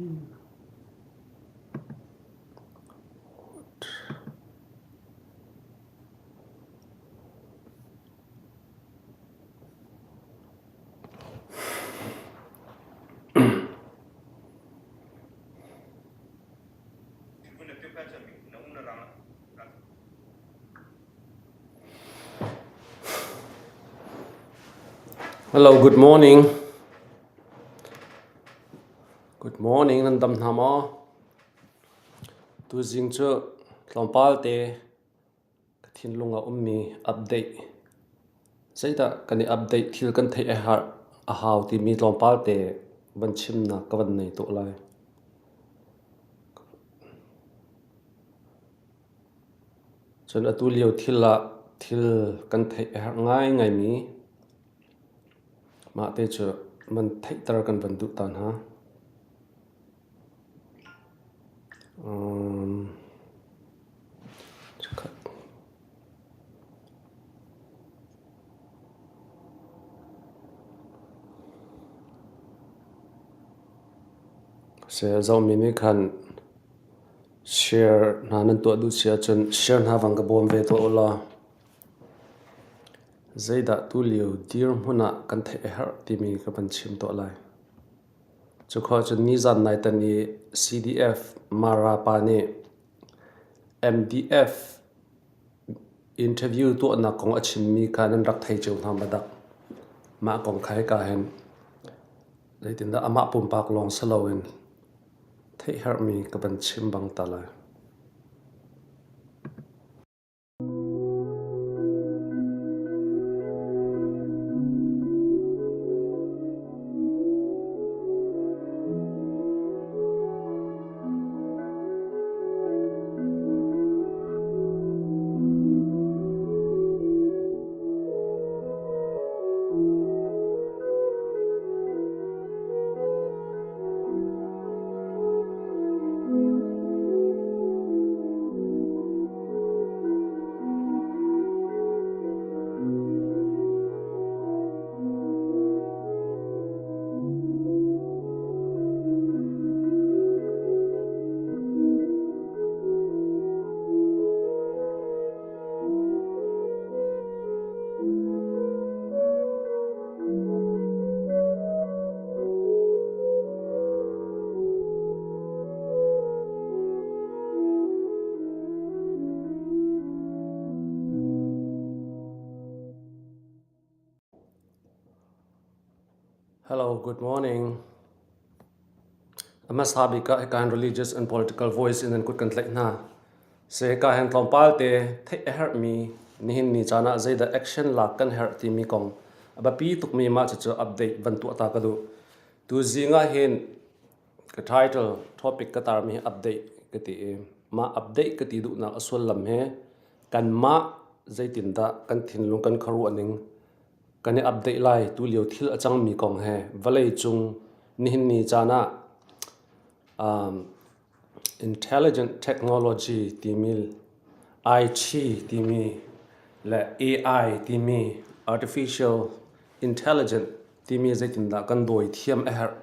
Hello, good morning. Good morning, nan dam hna maw? Tuzing cu tlawmpal te ka thinlung ah ummi update. Zeidah kan i update thil kan theih a har a hau timi tlawmpal te van chimnak ka van nei tuah lai. Cun atu lio thil ah thil kan theih a herh ngaingaimi mahte cu van theihter kan van duh ta hna. Chikkhat. Zohmi nih khan Share hna nan tuah duh si ahcun share hna vang ka bawm ve tuah u law zeidah tulio dirhmun ah kan theih a herh timi ka van chim tuah lai. Cukhua cun nizan naitan i CDF Mara pa nih MDF interview tuahnak kong a chimmi kha nan rak thei cio hna ma dak. Mah kong kha hika hin zeitindah amah pumpak lawng si loin Theihherhmi ka van chim bang ta lai. Hello, good morning. A hmasa bik ah hika hin religious and political voice in an kut kan tlaih hna. Se hika hin tlawmpal te theih a herhmi nihin ni caan ah zeidah action lak kan herh timi kong a biapi tukmi mah cucu update van tuah ta ka duh. Tuzing ah hin ka title topic ka tarmi hi update ka ti i mah update ka ti duhnak a sullam hi kanmah zeitindah kan thinlung kan khuaruah ning kan i update lai tulio thil a cangmi kong he vawlei cung nihin ni caan ah um, intelligent technology timi IT timi le AI timi artificial intelligent timi zeitindah kan dawi thiam a herh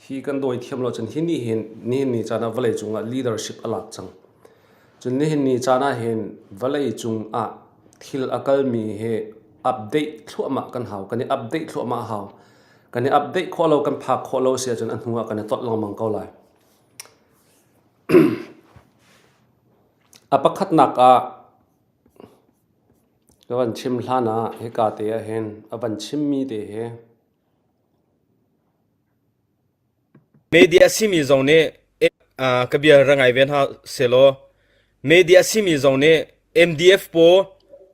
hi kan dawi thiam lo cun hi ni hin nihin ni caan ah vawlei cungah leadership a lak cang cun nihin ni caan ah hin vawlei cungah thil a kalmi hi update thluahmah kan hau kan i update thluahmah hau kan i update khawh lo kan phak khawh lo si ahcun a hnu ah kan i tolh lengmang ko lai a pakhatnak ah Ka van chim hlan ah hika te ah hin a van chimmi te hi Media simi zong nih ka bia ra ngai ve hna selaw media simi zong nih MDF paw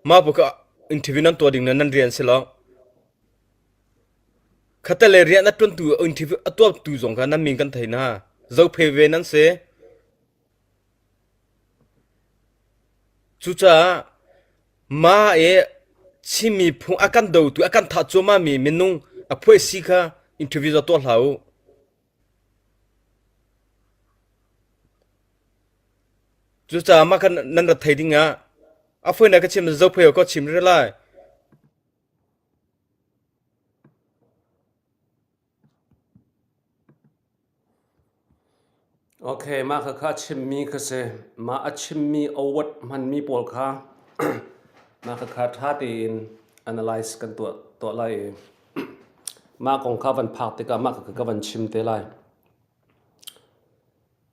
mah bu ka interview nan tuah ding nan rian si lo. Khatale rian a tuantu interview a tuahtu zong kha nan min kan thei na. Zophe ve nan si. Cucaah mah i Chin miphun a kan dotu, a kan thah cuahmahmi minung a phuaisi kha interview za tuah hlah u. Cucaah mah kha nan rat thei ding ah a fawinak ka chim zophei ko chim rih lai. Okay, mah khakha a chimmi kha si. Mah a chimmi award hmanmi pawl kha mah khakha ṭha tein analyze kan tuah tuah lai i mah kong kha van phak tikah mah khakha ka van chim te lai.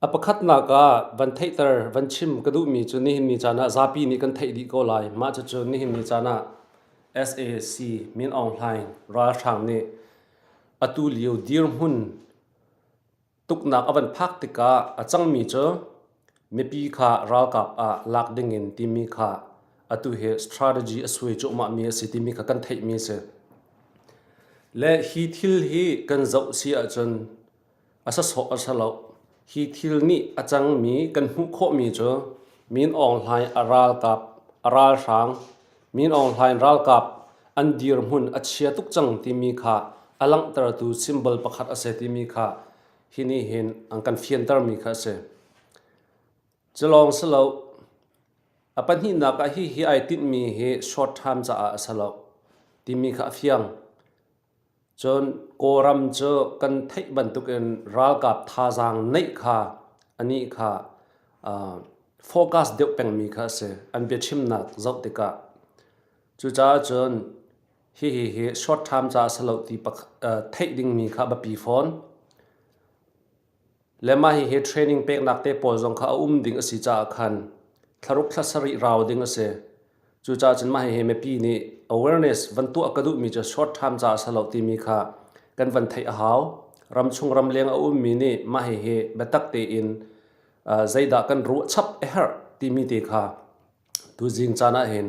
A pakhatnak ah van theihter, van chim ka duhmi cu nihin ni caan ah zapi nih kan theih dih ko lai. Mah cucu nihin ni caan ah sac Min Aung Hlaing ralhrang nih atu lio dirhmun tuknak a van phak tikah a cangmi cu mipi kha ralkap ah lak dingin timi kha atu hi strategy a suai cuahmahmi a si timi kha kan theihmi a si. Le hi thil hi kan zoh si ahcun A sasawh a si lo. Hi thil nih a cangmi kan hmuh khawhmi cu Min Aung Hlaing a ralkap, a ralhrang, Min Aung Hlaing ralkap an dirhmun a chia tuk cang timi kha a langhtertu symbol pakhat a si timi kha hi nih hin an kan fiantermi kha a si. Cu lawng si lo, a pahnihnak ah hihi ai tinhmi hi short term caah a si lo timi kha a fiang. Cun Kawlram cu kan theih bantukin ralkap thazaang neih kha anih kha focus deuh pengmi kha a si an biachimnak zoh tikah. Cucaah cun hihi hi short term caah a si lo ti theih dingmi kha a biapi fawn. Le mah hihi training peknak te pawl zong kha a um ding a si caah khan thlaruk thla sarih rau ding a si. Cucaah cun mah hihi mipi nih awareness van tuah ka duhmi cu short term caah a si lo timi kha kan van theih a hau. Ramchung ramleng a ummi nih mah hihi biatak tein zeidah kan ruah chap a herh timi te kha tuzing caan ah hin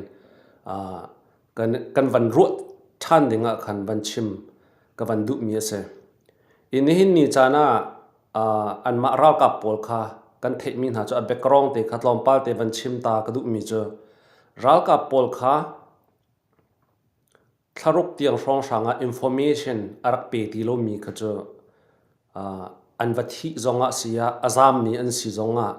kan, kan van ruah ṭhan ding ah khan van chim ka van duhmi a si. I nihin ni caan ah anmah ralkap pawl kha kan theihmi hna cu a background te kha tlawmpal te van chim ta ka duhmi cu ralkap pawl kha Thlaruk tiang hrawnghrang ah information a rak pe ti lomi kha cu an va thih zongah si ah a zaammi an si zongah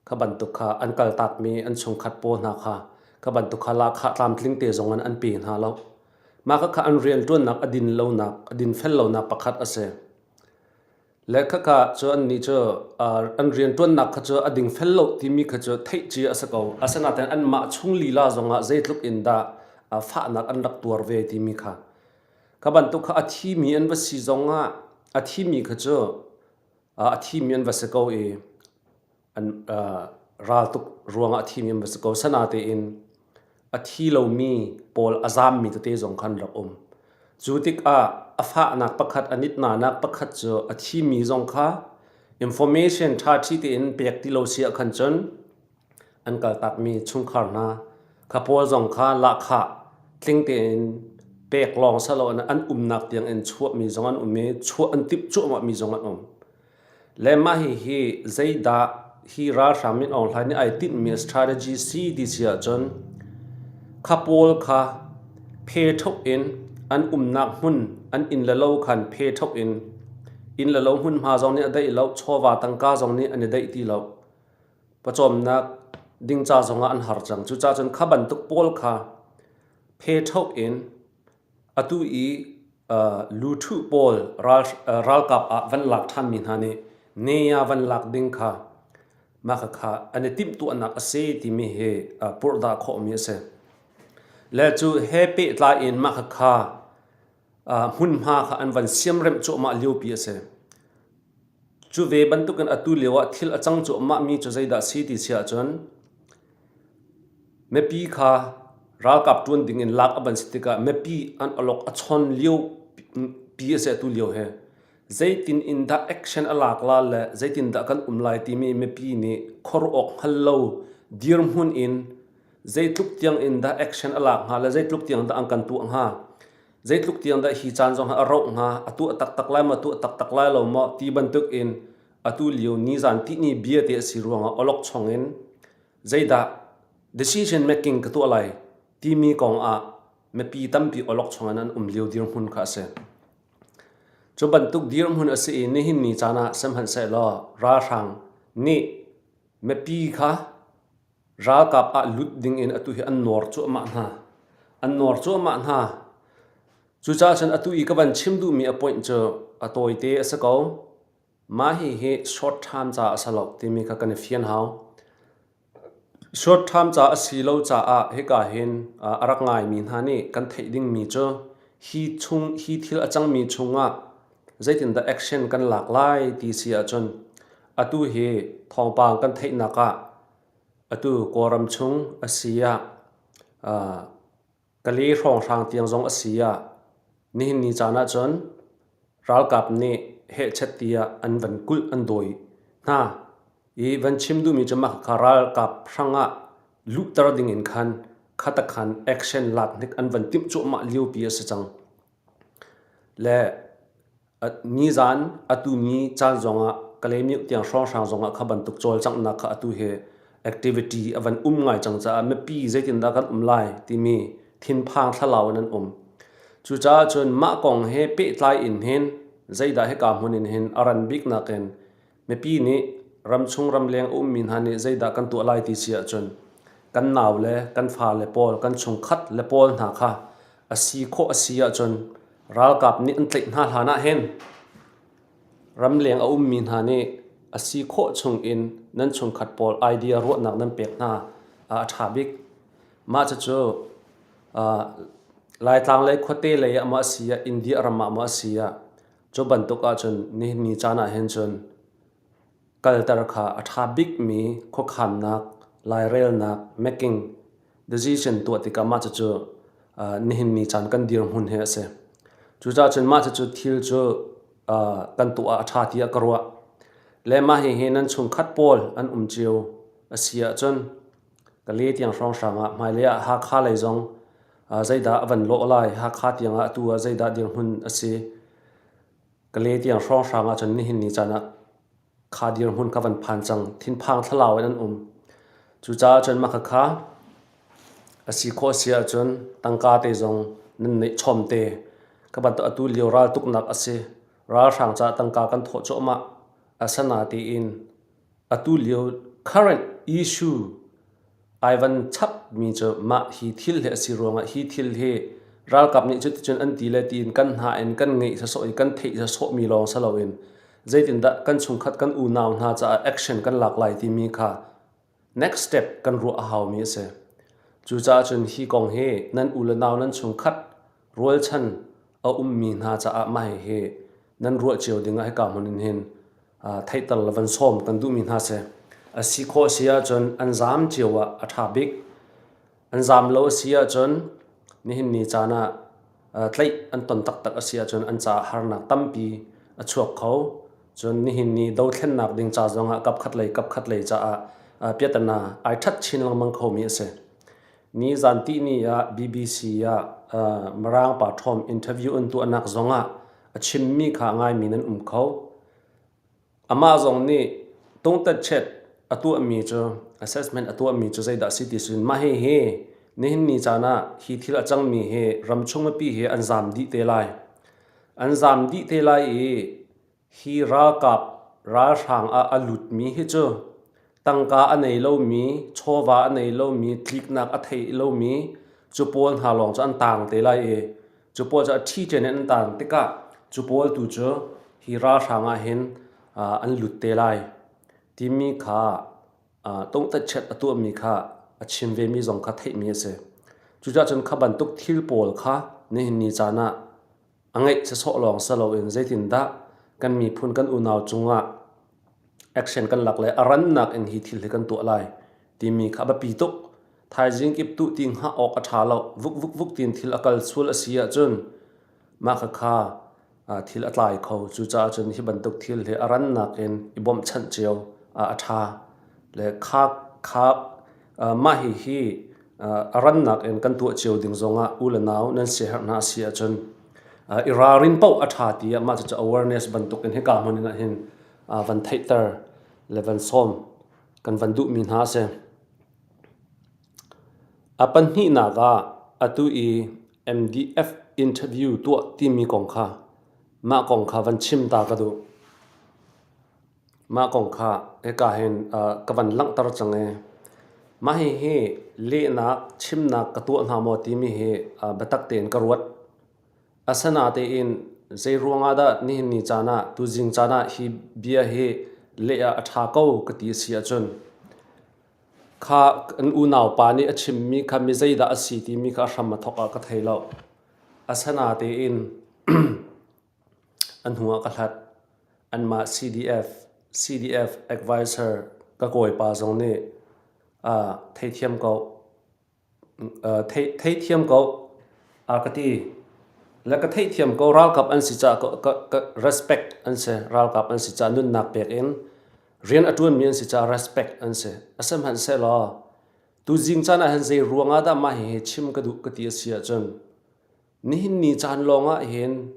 kha bantuk kha an kaltakmi an chungkhat pawl hna kha kha bantuk kha lahkhah tlamtling te zong in an pe hna lo. Mah khakha an rianṭuannak a din lonak, a dinfel lonak pakhat a si. Le khakha cu annih cu an rianṭuannak kha cu a dingfel lo timi kha cu theih cia a si ko. Asinain anmah chung lila zongah zeitluk in dah fahnak an rak tuar ve timi kha. Kha bantuk kha a thimi an va si zongah a thimi kha cu a thimi an va si ko i an raltuk ruangah a thimi an va si ko. Sanatein a thi lomi pawl a zaammi tete zong khan rak um. Cu tikah a fahnak pakhat, a nitnanak pakhat cu a thimi zong kha information ṭhaṭhi tein pek ti lo si ah khan cun an kaltakmi chungkhar hna kha pawl zong kha lahkhah tling tein pek lawng si loin an umnak tiang in chuahmi zong an um i chuah an timh cuahmahmi zong an um. Le mah hihi zeidah hi ralhrang Min Aung Hlaing nih ai tinhmi strategy si ti si ahcun kha pawl kha phe ṭhok in an umnak hmun an inn le lo khan phe ṭhok in inn le lo hmunhma zong nih a daih lo, chawva tangka zong nih an i daih ti lo. Pawcawmnak ding ca zongah an har cang. Cucaah cun kha bantuk pawl kha phe ṭhok in Atu i luṭhuh pawl ralkap ah van lak ṭhanmi hna nih ne-ya van lak ding kha mah khakha an i timhtuahnak a si timi hi purhdah khawhmi a si. Le cu he pehtlai in mah khakha hmunhma kha an van siamremh cuahmah liopi a si. Cu ve bantukin atu lio ah thil a cang cuahmahmi cu zeidah si ti si ahcun Mipi kha ralkap ṭuan dingin lak a van si tikah mipi an awlok a chawn lio pi a si atu lio hi. Zeitin in dah action a lak la le zeitindah kan um lai timi mipi nih khuaruah awk hngal lo dirhmun in zeitluk tiang in dah action a lak hnga le zeitluk tiang dah an kan tuah hnga. Zeitluk tiang dah hi caan zong hi a rauh hnga, a tuah taktak lai maw, tuah taktak lai lo maw ti bantuk in atu lio nizan tihni bia te a si ruangah awlokchong in zeidah decision making ka tuah lai timi kong ah mipi tampi awlokchong in an um lio dirhmun kha a si. Cu bantuk dirhmun a si i nihin ni caan ah sihmanhsehlaw ralhrang nih mipi kha ralkap ah lut ding in atu hi an nawr cuahmah hna. An nawr cuahmah hna. Cucaah cun atu i ka van chim duhmi a point cu a tawite a si ko. Mah hihi short term ca a si lo timi kha kan i fian hau. Short term ca a si lo caah hika hin a rak ngaimi hna nih kan theih dingmi cu hi chung hi thil a cangmi chungah zeitindah action kan lak lai ti si ahcun atu hi thawngpang kan theihnak ah atu Kawlram chung a si ah Kali hrawnghrang tiang zong a si ah nihin ni caan ahcun ralkap nih hehchet tiah an van kulh an dawi hna i van chim duhmi cu mah kha ralkap hrang ah luhter ding in khan khatakhan action lak hnik an van timh cuahmah liopi a si cang. Le Nizan atu ni caan zongah Kalaymyo tiang hrawnghrang zongah kha bantuk cawlcanghnak kha atu hi activity a van um ngai cang caah mipi zeitindah kan um lai timi thinphang thlalau in an um. Cucaah cun mah kong he pehtlai in hin zeidah hika hmun in hin a ran bik nakin mipi nih ramchung ramleng a ummi hna nih zeidah kan tuah lai ti si ahcun kan nau le kan fale pawl kan chungkhat le pawl hna kha a si khawh a si ahcun Ralkap nih an tlaih hna hlan ah hin ramleng a ummi hna nih a si khawh chungin nan chungkhat pawl idea ruahnak nan pek hna a ṭha bik. Mah cucu Laitlang lei khuate lei ah maw a si ah India ram ah maw a si ah cu bantuk ahcun nihin ni caan ah hin cun kalter kha a ṭha bikmi khuakhannak, lairelnak, making decision tuah tikah mah cucu nihin ni caan kan dirhmun hi a si. Cucaah cun mah cucu thil cu kan tuah ah a ṭha tiah ka ruah. Le mah hihi nan chungkhat pawl an um cio a si ahcun ka le tiang hrawnghrang ah hmailei ah Hakha lei zong zeidah a van lawh lai, Hakha tiang ah atu ah zeidah dirhmun a si. Ka le tiang hrawnghrang ahcun nihin ni caan ah kha dirhmun ka van phan cang. Thinphang thlalau in an um. Cucaah cun mah khakha a si khawh si ahcun tangka te zong nan neih chom te. Ka bantuk atu lio raltuknak a si. Ralhrang caah tangka kan thawh cuahmah. Asanatein atu lio current issue ai van chapmi cu mah hi thil hi a si ruangah hi thil hi ralkap nih cuticun an ti le tiin kan hna in kan ngeih sawsawh i kan theih sawsawhmi lawng si loin zeitindah kan chungkhat kan unau hna caah action kan lak lai timi kha next step kan ruah a haumi a si. Cucaah cun hi kong hi nan u le nau nan chungkhat rualchan a ummi hna caah mah hihi nan ruah cio dingah hika hmun in hin theihter le van sawm kan duhmi hna si. A si khawh si ahcun an zaam cio ah a ṭha bik. An zaam lo a si ahcun nihin ni caan ah tlaih an ton taktak a si ahcun an caah harnak tampi a chuak kho. Cun nihin ni dothlennak ding ca zongah kapkhat lei kapkhat lei caah piatana ai ṭhat chin lengmang khomi a si. Ni zan tihni ah BBC ah Mirang pa ṭhawm interview an tuahnak zongah a chimmi kha a ngaimi nan um kho. Amah zong nih tungtatchet a tuahmi cu assessment a tuahmi cu zeidah a si ti cun mah hihi nihin ni caan ah hi thil a cangmi hi ramchung mipi hi an zaam dih te lai. An zaam dih te lai i Hi ralkap ralhrang ah a lutmi hi cu tangka a nei lomi, chawva a nei lomi, tliknak a thei lomi cu pawl hna lawng cu an taang te lai i cu pawl cu a ṭhi ṭian in an taan tikah cu pawl tu cu hi ralhrang ah hin an lut te lai timi kha tungtatchiat a tuahmi kha a chim vemi zong kha theihmi a si. Cucaah cun kha bantuk thil pawl kha nihin ni caan ah A ngeih sawsawh lawng si loin zeitindah kan miphun kan unau cungah action kan lak le a rannak in hi thil hi kan tuah lai timi kha a biapi tuk. Thaizing kip tuh ti hngah awk a ṭha lo. Vuk vuk vuk tiin thil a kal sual a si ahcun mah khakha thil a tlai kho. Cucaah cun hi bantuk thil hi a rannak in i bawmhchanh cio a ṭha. Le kha kha mah hihi a rannak in kan tuah cio ding zongah u le nau nan siaherh hna a si ahcun i ralrin paoh a ṭha tiah mah cucu awareness bantuk in hika hmun in ahhin van theihter le van sawm kan van duhmi hna a si. A pahnihnak ah atu i MDF interview tuah timi kong kha mah kong kha van chim ta ka duh. Mah kong kha hika hin ka van langhter cang i mah hihi lehnak chimnak ka tuah hna maw timi hi biatak tein ka ruat. Asinatein Zei ruangah dah nihin ni caan ah tuzing caan ah hi bia hi leh ah a ṭha ko ka ti a si ahcun kha kan unau pa nih a chimmi kha mi zeidah a si timi kha a hram a thawk ah ka thei lo. Asinain a hnu ah ka hlat. Anmah CDF, CDF advisor ka kawipa zong nih theithiam ko Theithiam ko a ka ti. Le ka theihthiam ko ralkap an si caah ka respect an si. Ralkap an si caah nunnak pek in rian a ṭuanmi an si caah respect an si. Asihmanhsehlaw tuzing caan ah hin zei ruang ah dah mah hihi chim ka duh ka ti a si ahcun nihin ni caan lawng ah hin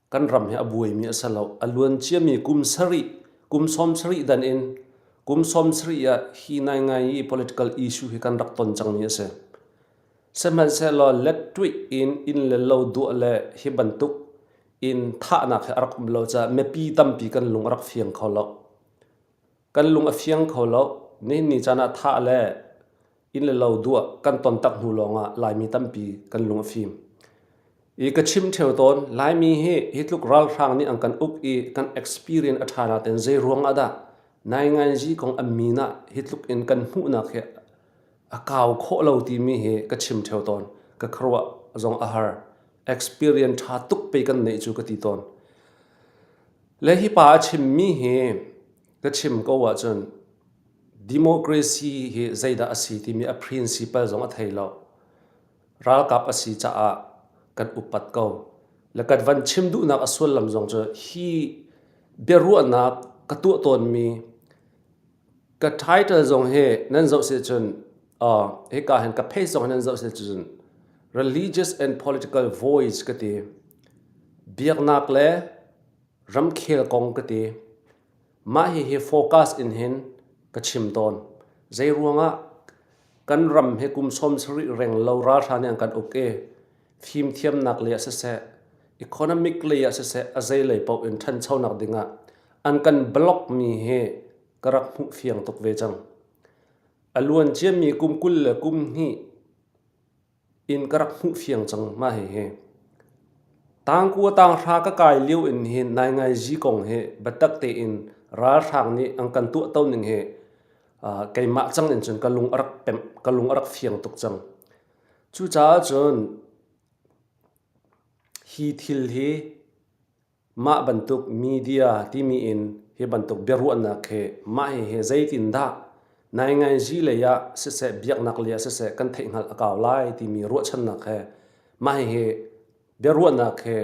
Kan ram hi a buaimi a si lo. A luan ciami kum sarih, kum sawm sarih dan in kum sawm sarih ah hi ngaingai i political issue hi kan rak ton cangmi a si. Sihmanhsehlaw lettuih in inn le lo duah le hi bantuk in thahnak hi a rak um lo caah mipi tampi kan lung a rak fiang kho lo. Kan lung a fiang kho lo. Nihin ni caan ah thah le inn le lo duah kan ton tak hnu lawngah Laimi tampi kan lung a fim. I ka chim ṭheo tawn, Laimi hi hi tluk ralhrang nih an kan uk i kan experience a ṭha nain zei ruang ah dah nainganzi kong an min ah hi tluk in kan hmuhnak hi a kau khawh lo timi hi ka chim ṭheo tawn. Ka khuaruah zong a har. Experience ṭha tuk pei kan neih cu ka ti tawn. Le hi pa a chimmi hi ka chim ko ahcun democracy hi zeidah a si timi a principle zong a thei lo. Ralkap a si caah kan upat ko. Le kan van chim duhnak a sullam zong cu hi biaruahnak ka tuah tawnmi ka title zong hi nan zoh si cun hika hin ka page zong hi nan zoh si cun religious and political voice ka ti. Biaknak le ramkhel kong ka ti. Mah hihi focus in hin ka chim tawn. Zeiruangah kan ram hi kum 70 reng lo ralhrang nih an kan uk i fimthiamnak lei ah siseh, economic lei ah siseh, a zei lei paoh in ṭhanchonak dingah an kan block mi hi ka rak hmuh fiang tuk ve cang. A luan ciami kum 20 le kum hnih in ka rak hmuh fiang cang mah hihi. Tangkua tanghra ka kai lio in hin naingai kong hi biatak tein ralhrang nih an kan tuahto ning hi keimah cang in cun ka lung a rak pemh ka lung a rak fiang tuk cang. Cucaah cun hi thil hi Mah bantuk media timi in hi bantuk biaruahnak hi mah hihi zeitindah nainganzi lei ah siseh biaknak lei ah siseh kan theihhngalh a kau lai timi ruahchannak he mah hihi biaruahnak hi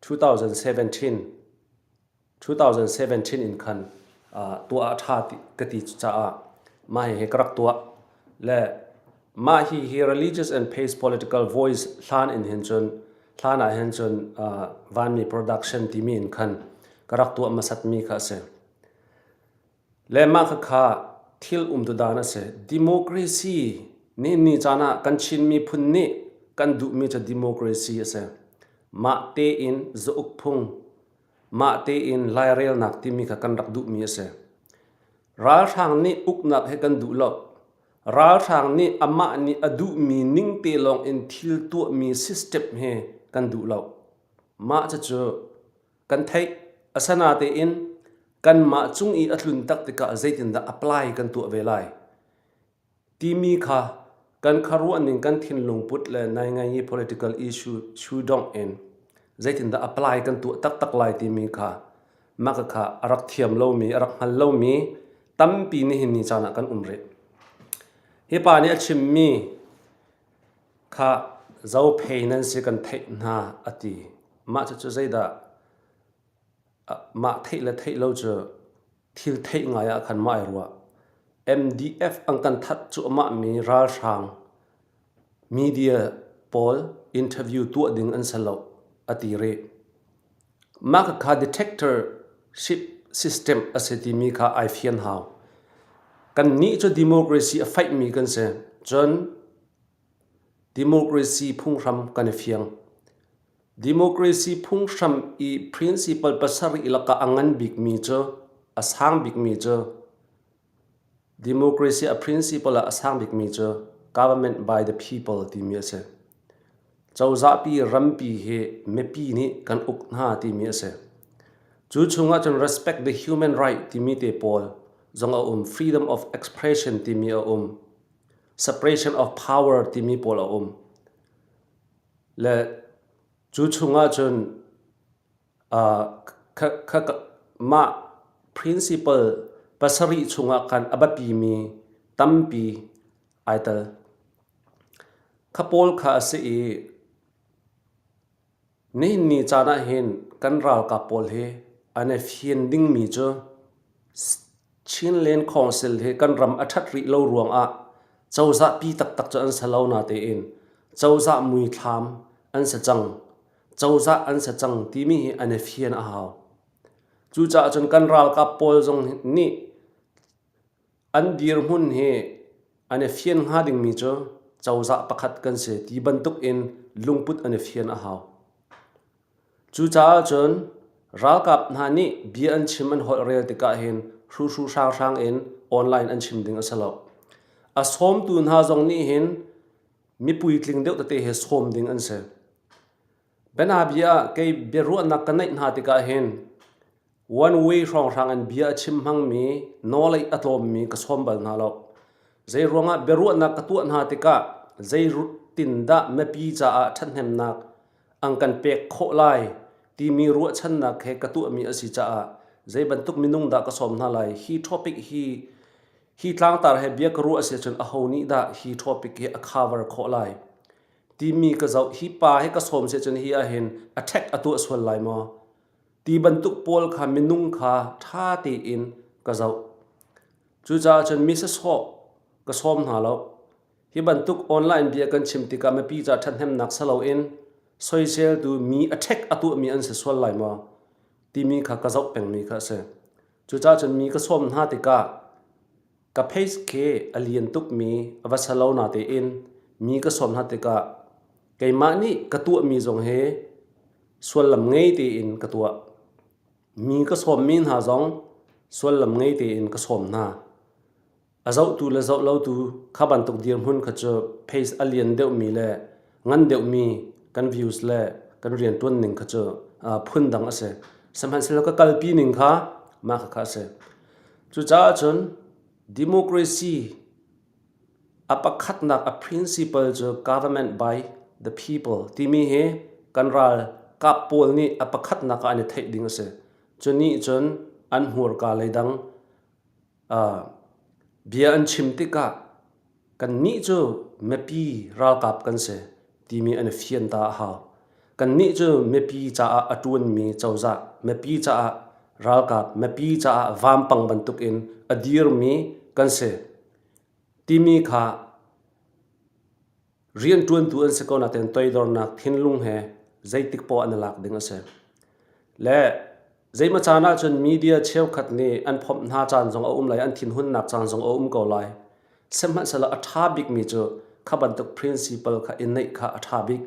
2017 2017 in khan tuah a ṭha ka ti caah mah hihi ka rak tuah. Le mah hi hi religious and pace political voice hlan in hin cun hlan ah hin cun vanmi production timi in khan ka rak tuah hmasatmi kha a si. Le mah khakha thil umtu dan a si. Democracy ni ni caan ah kan Chin miphun nih kan duhmi cu democracy a si. Mah tein zauk phung, mah tein lairelnak timi kha kan rak duhmi a si. Ralhrang nih uknak hi kan duh lo. Ralhrang nih amah nih a duhmi ningte lawng in thil tuahmi system hi kan duh lo. Mah cucu kan theih. Asanatein kanmah cung i a tlun tak tikah zeitindah apply kan tuah ve lai timi kha kan khuaruahning kan thinlung put le naingai i political issue chudongh in zeitindah apply kan tuah taktak lai timi kha mah kha a rak thiam lomi a rak hngal lomi tampi nihin ni caan ah kan um rih. Hi pa nih a chimmi kha zophei nan si kan theih hna a ti. Mah cucu zeidah mah theih le theih lo cu thil theih ngai ah khan mah ai ruah. MDF an kan that cuahmah mi ralhrang media pawl interview tuah ding an si lo a ti rih. Mah kha detectorship system a si timi kha ai fian hau. Kannih cu democracy a faihmi kan si. Cun democracy phunghram kan i fiang. Democracy phunghram i principle pasarih lakah a ngan bikmi cu a sang bikmi cu democracy a principle ah a sang bikmi cu government by the people timi a si. Cozahpi rampi hi mipi nih kan uk hna timi a si. Cu chungah cun respect the human right timi te pawl zong a um. Freedom of expression timi a um. Separation of power timi pawl a um. Le cu chungah cun Mah principle pasarih chungah khan a biapimi tampi ai tel. Kha pawl kha a si i nihin ni caan ahhin kan ralkap pawl hi an i fian dingmi cu Chinland Council hi kan ram a ṭhat rih lo ruangah cozah pi taktak cu an si lo natein cozah muithlam an si cang. Cozah an si cang timi hi an i fian a hau. Cucaah cun kan ralkap pawl zong nih an dirhmun hi an i fian hnga dingmi cu cozah pakhat kan si ti bantuk in lungput an i fian a hau. Cucaah cun ralkap hna nih bia an chim an holhrel tikah hin hruhru hranghrang in online an chim ding a si lo. A sawmtu hna zong nih hin mi puitling deuh tete he sawm ding an si. Bianabia ah kei biaruahnak ka neih hna tikah hin One way hrawnghrang in bia a chim hmangmi, nawlei a tlawmmi ka sawm bal hna lo. Zei ruangah biaruahnak ka tuah hna tikah zeitindah mipi caah ṭhathnemnak an kan pek khawh lai timi ruahchannak he ka tuahmi a si caah zei bantuk minung dah ka sawm hna lai. Hi topic hi hi tlangtar he bia ka ruah a si ahcun aho nih dah hi topic hi a cover khawh lai timi ka zoh. Hi pa hi ka sawm si ahcun hi ahhin attack a tuah sual lai maw? Ti bantuk pawl kha minung kha ṭha tein ka zoh. Cucaah cun mi sawsawh ka sawm hna lo. Hi bantuk online bia kan chim tikah mipi ca ṭhathnemnak si loin soiseltu mi a ṭhek a tuahmi an si sual lai maw timi kha ka zoh pengmi kha a si. Cucaah cun mi ka sawm hna tikah Ka page khi a lian tukmi a va si lo natein mi ka sawm hna tikah keimah nih ka tuahmi zong hi sullam ngei tein ka tuah. Mi ka sawmmi hna zong sullam ngei tein ka sawm hna. A zohtu le zoh lotu kha bantuk dirhmun kha cu page a lian deuhmi le ngan deuhmi kan views le kan rianṭuan ning kha cu phundang a si. Sihmanhsehlaw ka kalpi ning kha mah khakha a si. Cucaah cun democracy a pakhatnak a principle cu government by the people timi hi kan ralkap pawl nih a pakhatnak ah an i theih ding a si. Cu nih cun an hmurka leidang bia an chim tikah Kannih cu mipi ralkap kan si timi an i fian ta a hau. Kannih cu mipi caah a ṭuanmi cozah, mipi caah ralkap, mipi caah vampang bantukin a dirmi kan si timi kha rianṭuantu an si ko nain toidornak thinlung he zeitik poah an i lak ding a si. Le Zeimaw caan ahcun media cheukhat nih an phomh hna caan zong a um lai, an thinhunnak caan zong a um ko lai. Sihmanhsehlaw a ṭha bikmi cu kha bantuk principle kha i neih kha a ṭha bik.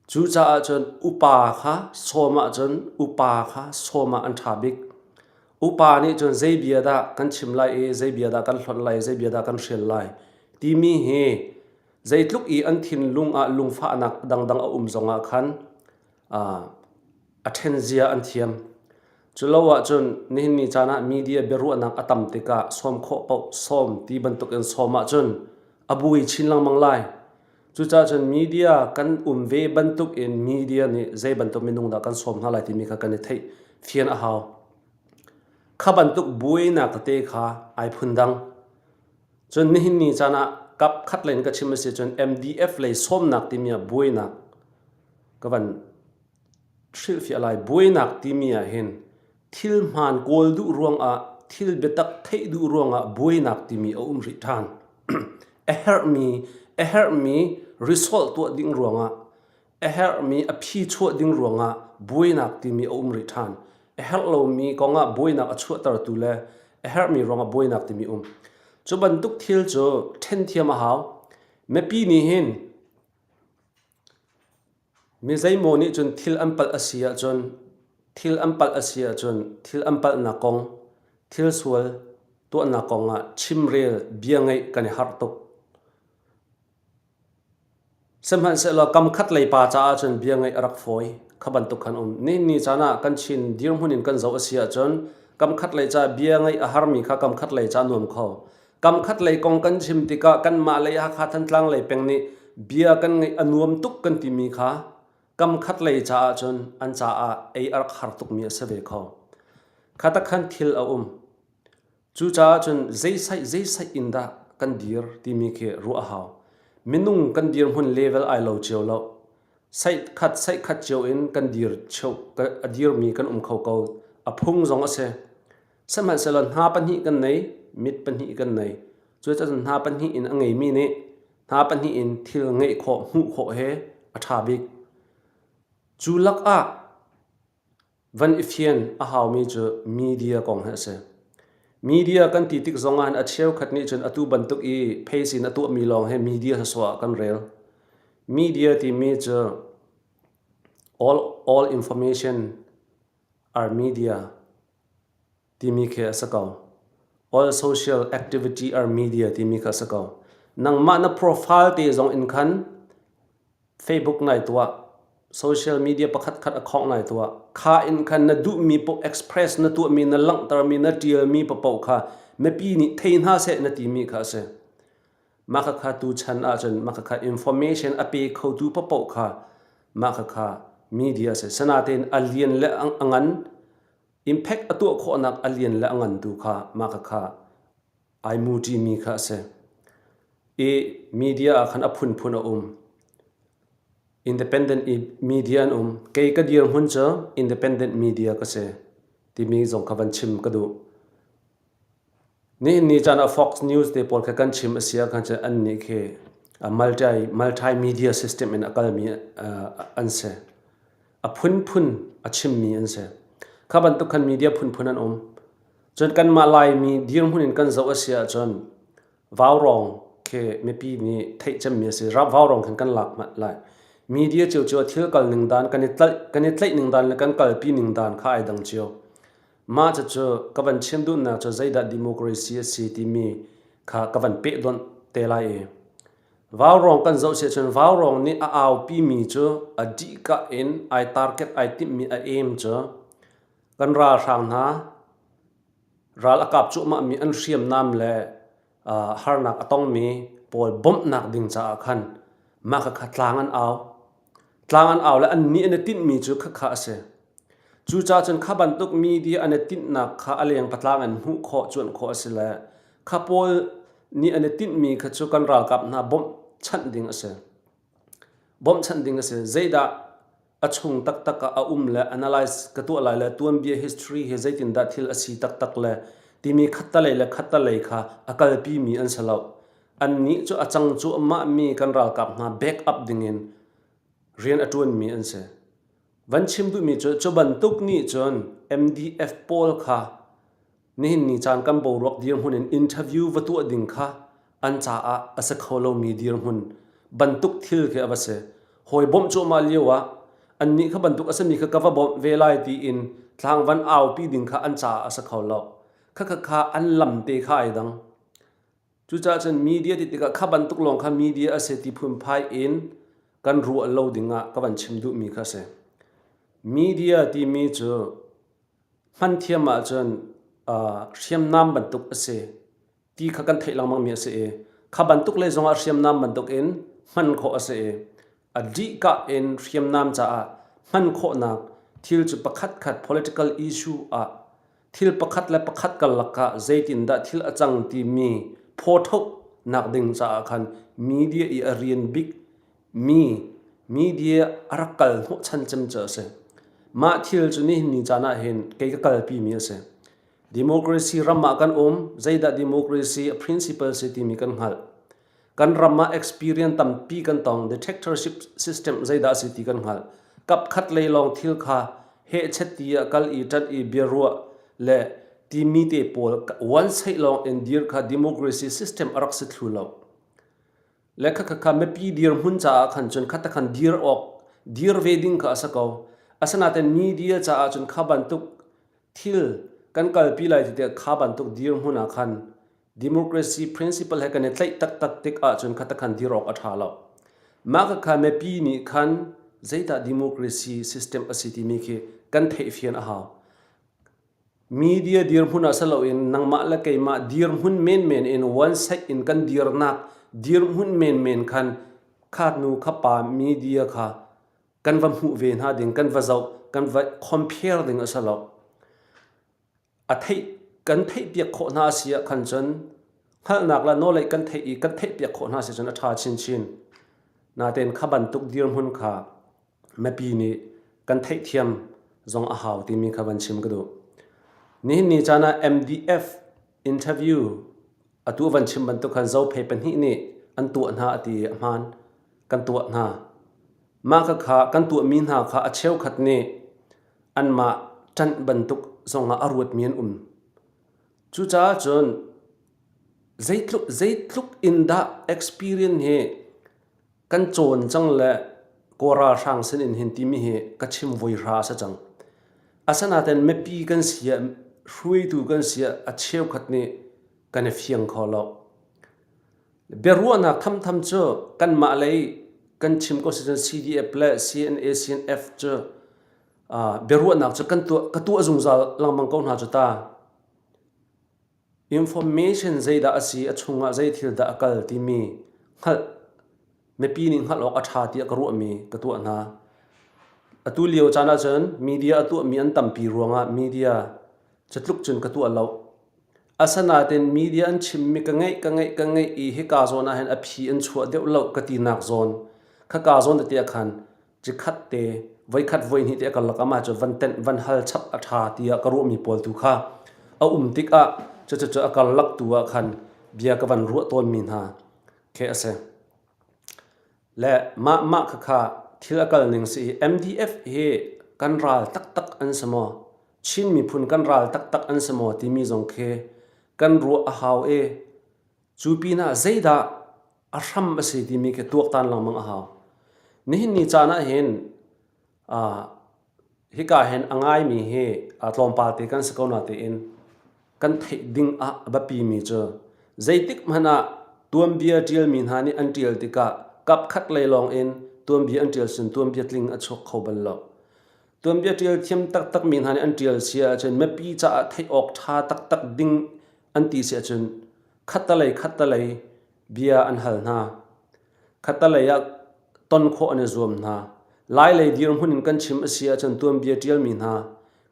Cucaah cun upa kha sawm ahcun upa kha sawm ah an ṭha bik. Upa nih cun zei bia dah kan chim lai i zei bia dah kan hlonh lai, zei bia dah kan hrial lai timi hi zeitluk i an thinlung ah lungfahnak dangdang a um zongah khan a ṭhen zia an thiam. Culo ahcun nihin ni caan ah media biaruahnak a tam tikah sawm khawh paoh sawm ti bantukin sawm ahcun a bui chin lengmang lai. Cucaah cun media kan um ve bantukin media nih zei bantuk minung dah kan sawm hna lai timi kha kan i theih fian a hau. Kha bantuk buainak tete kha ai phundang. Cun nihin ni caan ah kap khat lei in ka chim a si cun MDF lei sawmnak timi ah buainak ka van hrilhfiah lai. Buainak timi ah hin thil hmaan kawl duh ruangah thil biatak theih duh ruangah buainak timi a um rih ṭhan. A herhmi a herhmi result tuah ding ruangah a herhmi a phi chuah ding ruangah buainak timi a um rih ṭhan. A herh lomi kongah buainak a chuahtertu le a herhmi ruangah buainak timi um. Cu bantuk thil cu ṭhen thiam a hau. Mipi nih hin Mi zeimaw nih cun thil an palh a si ahcun thil an palh a si ahcun thil an palhnak kong, thil sual tuahnak kong ah chimrel bia ngeih kan i harh tuk. Sihmanhsehlaw kam khat lei pa caah cun bia ngaih a rak fawi. Kha bantuk khan um. Nihin ni caan ah kan Chin dirhmun in kan zoh a si ahcun kam khat lei caah bia ngaih a harmi kha kam khat lei caah nuam kho. Kam khat lei kong kan chim tikah kanmah lei Hakha Thantlang lei peng nih bia kan ngaih a nuam tuk kan timi kha kam khat lei caah cun an caah ei a rak har tukmi a si ve kho. Kha tak khan thil a um. Cucaah cun zeisaih zeisaih in dah kan dir timi khi ruah a hau. Minung kan dirhmun level ai lo cio lo. Saih khat saih khat cio in kan dir cheu a dirmi kan um kho ko. A phung zong a si. Sihmanhsehlaw hna pahnih kan nei, mit pahnih kan nei. Cucaah cun hna pahnih in a ngeimi nih hna pahnih in thil ngeih khawh, hmuh khawh he a ṭha bik. Cu lakah Van i fian a haumi cu media kong hi a si. Media kan ti tik zong ah a cheukhat nih cun atu bantuk i face in a tuahmi lawng hi media sawsawh ah kan rel. Media timi cu all information are media timi khi a si ko. All social activity are media timi kha a si ko. Nangmah na profile te zong in khan Facebook nai tuah, social media pakhatkhat account nai tuah. Kha in khan na duhmi paoh express na tuahmi, na langhtermi, na ṭialmi paoh kha mipi nih thei hna seh na timi kha a si. Mah khakha tuchan ahcun mah khakha information a pe khotu paoh kha mah khakha media a si. Sinain a lian le a ngan, impact a tuah khawhnak a lian le a ngan tu kha mah khakha ai muṭimi kha a si. I media ah khan a phunphun a um. Independent media an um. Kei ka dirhmun cu independent media ka si timi zong kha van chim ka duh. Nihin ni caan ah Fox News te pawl kha kan chim a si ah khan cun annih khi multi multimedia system in a kalmi an si. A phunphun a chimmi an si. Kha bantuk khan media phunphun an um. Cun kanmah Laimi dirhmun in kan zoh a si ahcun vaurawng khi mipi nih theih cemmi a si. Vaurawng khin kan lak hmanh lai. Media ciocio a thil kal ning dan, kan i tlaih, kan i tlaih ning dan le kan kalpi ning dan kha ai dang cio. Mah cucu ka van chim duhnak cu zeidah democracy a si timi kha ka van pehdonh te lai i Vaurawng kan zoh si ahcun vaurawng nih a aupimi cu a dihka in ai target ai timhmi a aim cu Kan ralhrang hna ral a kap cuahmahmi an hriamnam le harnak a tongmi pawl bawmhnak ding caah khan mah khakha tlang an au. Tlang an au le annih an i tinhmi cu khakha a si. Cucaah cun kha bantuk media an i tinhnak kha a leng patlang in hmuh khawh, cuanh khawh a si le kha pawl nih an i tinhmi kha cu kan ralkap hna bawmhchanh ding a si. Bawmhchanh ding a si. Zeidah a chung taktak ah a um le analyze ka tuah lai le tuanbia history hi zeitindah thil a si taktak le timi khattalei le khattalei kha a kalpimi an si lo. Annih cu a cang cuahmahmi kan ralkap hna back up dingin rian a ṭuanmi an si. Van chim duhmi cu cu bantuk nih cun MDF pawl kha Nihin ni caan kan boruak dirhmun in interview va tuah ding kha an caah a si kho lomi dirhmun bantuk thil khi a va si. Hawi bawmh cuahmah lio ah annih kha bantuk a simi kha ka va bawmh ve lai tiin tlang van aupi ding kha an caah a si kho lo. Khakha kha an lam te kha ai dang. Cucaah cun media ti tikah kha bantuk lawng kha media a si ti phunphai in kan ruah lo ding ah ka van chim duhmi kha a si. Media timi cu Hman thiam ahcun hriamnam bantuk a si ti kha kan theih lengmangmi a si i kha bantuk lei zongah hriamnam bantukin hman khawh a si i a dihkah in hriamnam caah hman khawhnak thil cu pakhatkhat political issue ah thil pakhat le pakhat karlak ah zeitindah thil a cang timi phawthohnak ding caah khan media i a rian bik Mi media a rak kal hnawhchan cem cu a si. Mah thil cu nihin ni caan ah hin kei ka kalpi mi a si. Democracy ram ah kan um, zeidah democracy a principle si timi kan hngalh. Kan ram ah experience tampi kan tong, dictatorship system zeidah a si ti kan hngalh. Kap khat lei lawng thil kha hehchet ti ah kal i ṭanh i biaruah le timi te pawl one side lawng in dir kha democracy system a rak si thlu lo. Le khakha mipi dirhmun caah khan cun kha takhan dir awk dir ve ding kha a si ko. Asinain media caah cun kha bantuk thil kan kalpi lai ti tikah kha bantuk dirhmun ah khan democracy principle he kan i tlaih taktak tik ahcun kha takhan dir awk a ṭha lo. Mah khakha mipi nih khan zeidah democracy system a si timi khi kan theihfian a hau. Media dirhmun ah si loin nangmah le keimah dirhmun menmen in one side in kan dirnak dirhmun menmen khan kha nu kha pa media kha kan va hmuh ve hna ding kan va zoh kan va compare ding a si lo. A theih kan theihpiak khawh hna a si ah khan cun hngalhnak le nawlei kan theih i kan theihpiak khawh hna si cun a ṭha chinchin. Natein kha bantuk dirhmun kha mipi nih kan theihthiam zong a hau timi kha van chim ka duh. Nihin ni caan ah MDF interview atu van chim bantuk khan Zophei pahnih nih an tuah hna a ti i a hmaan. Kan tuah hna. Mah khakha kan tuahmi hna kha a cheukhat nih anmah ṭanh bantuk zongah a ruatmi an um. Cucaah cun zeitluk, zeitluk in dah experience hi kan cawn cang le Kawl ralhrang sin in hin timi hi ka chim voi hra a si cang. Asinain mipi kan si ah hruaitu kan si ah a cheukhat nih kan i fiang kho lo. Biaruahnak thamtham cu kanmah lei kan chim ko si cun CDF le CNA CNF cu biaruahnak cu kan tuah ka tuah zungzal lengmang ko hna cu ta. Information zeidah a si, a chungah zei thil dah a kal timi hngalh mipi nih hngalh awk a ṭha tiah ka ruahmi ka tuah hna. Atu lio caan ahcun media a tuahmi an tampi ruangah media cu tluk cun ka tuah lo. Asinain media an chimmi ka ngeih ka ngeih ka ngeih i hika zawn ah hin a phi an chuah deuh lo ka tinak zawn khaka zawn tete ah khan cikhat te voikhat voihnih te a karlak ah mah cu van tenh van hal chap a ṭha tiah ka ruahmi pawl tu kha a um tikah cucu a karlak tu ah khan bia ka van ruah tawnmi hna khi a si. Le mah mah khakha thil a kal ning si i MDF hi kan ral taktak an si maw? Chin miphun kan ral taktak an si maw timi zong khi kan ruah a hau i cu pinah zeidah a hram a si timi khi tuaktan lengmang a hau. Nihin ni caan ah hin hika hin a ngaimi hi tlawmpal te kan si ko na tein kan theih ding ah a biapimi cu zeitik hmanh ah tuanbia ṭialmi hna nih an ṭial tikah kap khat lei lawng in tuanbia an ṭial sin tuanbia tling a chuak kho bal lo. Tuanbia ṭial thiam taktakmi hna nih an ṭial si ahcun mipi caah theih awk ṭha taktak ding an ti si ahcun khattalei khattalei bia an hal hna. Khattalei ah ton khawh an i zuam hna. Lailei dirhmun in kan chim a si ahcun tuanbia ṭialmi hna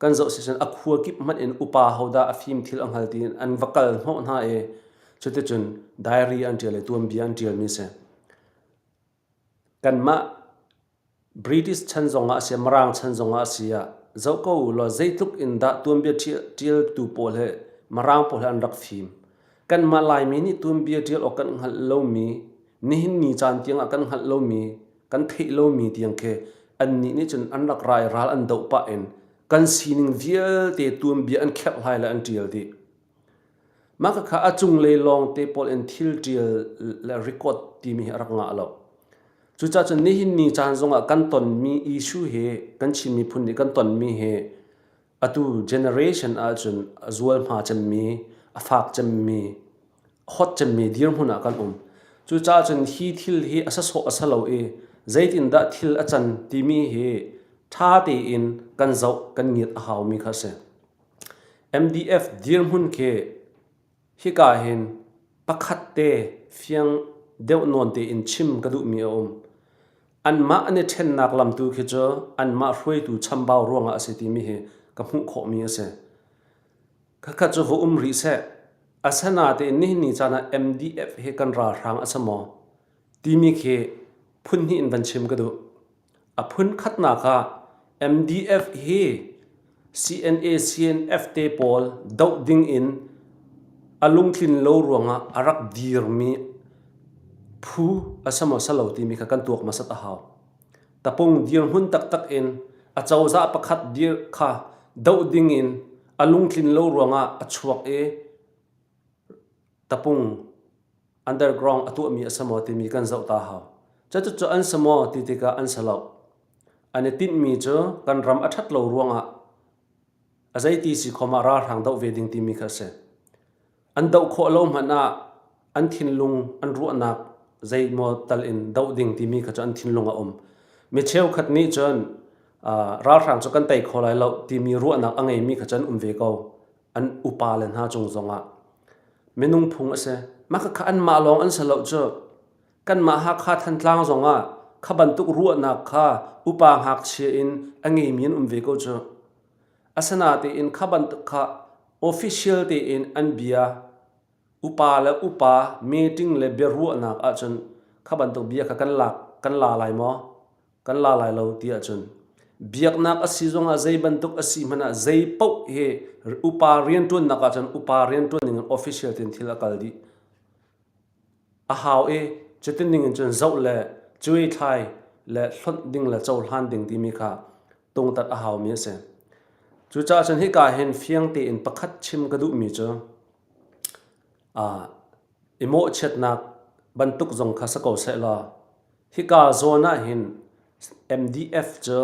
kan zoh si cun a khua kip hmanh in upa hodah a fim thil a hngal tiin an va kal hnawh hna i cuticun diary an ṭial i tuanbia an ṭialmi a si. Kanmah British chan zongah a si, Mirang chan zongah a si ah zoh ko u law zeitluk in dah tuanbia ṭialtu pawl he Mirang pawl he an rak fim. Kanmah Laimi nih tuanbia ṭial awk kan hngalh lomi, nihin ni caan tiangah kan hngalh lomi, kan theih lomi tiang khi annih nih cun an rak ra i ral an doh pah in kan sining vialte tuanbia an kherhhlai le an ṭial dih. Mah khakha a cunglei lawngte pawl in thil ṭial le record timi hi a rak ngah lo. Cucaah cun nihin ni caan zongah kan tonmi issue hi kan Chin miphun nih kan tonmi hi atu generation ahcun a zualhma cemmi, a fak cemmi, a hot cemmi dirhmun ah kan um. Cucaah cun hi thil hi a sasawh a si lo i zeitindah thil a can timi hi ṭha tein kan zoh kan ngiat a haumi kha a si. MDF dirhmun khi hika hin pakhat te fiang deuh nawn tein chim ka duhmi a um. Anmah an i ṭhennak lam tu khi cu anmah hruaitu chambau ruangah a si timi hi ka hmuh khawhmi a si. Khakhat cu va um rih seh. Asinain nihin ni caan ah MDF hi kan ralhrang a si maw timi khi phun hnih in van chim ka duh. A phun khatnak ah MDF hi CNA CNF te pawl doh ding in a lungtlin lo ruangah a rak dirmi phu a si maw si lo timi kha kan tuak hmasat a hau. Tapung dirhmun taktak in a cozah pakhat dir kha doh ding in a lungtlin lo ruangah a chuak i tapung underground a tuahmi a si maw timi kan zoh ta hau. Cucu an si maw ti tikah an si lo. An i tinhmi cu kan ram a ṭhat lo ruangah a zeiti si khom ah ralhrang doh ve ding timi kha a si. An doh khawh lo hmanh ah an thinlung, an ruahnak Zeimaw tal in doh ding timi kha cu an thinlung a um. Mi cheukhat nih cun ralhrang cu kan tei kho lai lo timi ruahnak a ngeimi kha cu an um ve ko. An upa le hna cung zongah. Minung phung a si. Mah khakha anmah lawng an si lo cu. Kanmah Hakha Thantlang zongah kha bantuk ruahnak kha upa ngakchia in a ngeimi an um ve ko cu. Asinain kha bantuk kha official tein an bia upa le upa meeting le biaruahnak ahcun kha bantuk bia kha kan lak kan la lai maw? Kan la lai lo ti ahcun biaknak a si zongah zei bantuk a si hmanh ah zei paoh hi upa rianṭuannak ahcun upa rianṭuan ning in official tein thil a kal dih. A hau i cutin ning in cun zoh le cuaithlai le hlonh ding le cohlan ding timi kha tungtat a haumi a si. Cucaah cun hika hin fiang tein pakhat chim ka duhmi cu i mawhchiatnak bantuk zong kha si ko sehlaw hika zawn ah hin MDF cu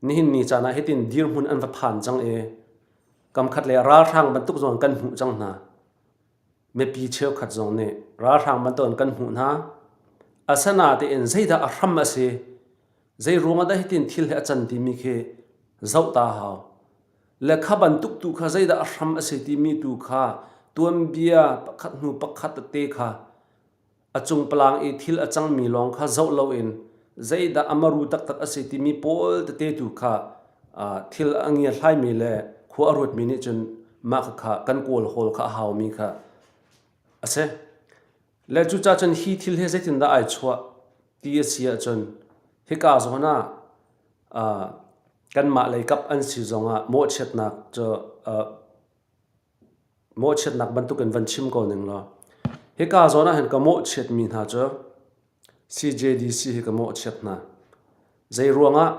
nihin ni caan ah hitin dirhmun an va phan cang i kamkhat le ralhrang bantuk zong kan hmuh cang hna. Mipi cheukhat zong nih ralhrang bantukin kan hmuh hna. Asinain zeidah a hram a si? Zei ruangah dah hitin thil hi a can timi khi zoh ta hau. Le kha bantuk tu kha zeidah a hram a si timi tu kha tuanbia pakhat hnu pakhat tete kha a cungpalang i thil a cangmi lawng kha zoh loin zeidah a maru taktak a si timi pawl tete tu kha thil a ngiathlaimi le khua a ruatmi nih cun mah kha kan kawl hawl kha a haumi kha a si. Le cucaah cun hi thil hi zeitindah ai chuah ti a si ahcun hika zawn ah kanmah lei kap an si zongah mawhchiatnak cu Mawhchiatnak bantukin van chim ko ning law hika zawn ah hin ka mawhchiatmi hna cu CJDC hi ka mawhchiat hna. Zei ruangah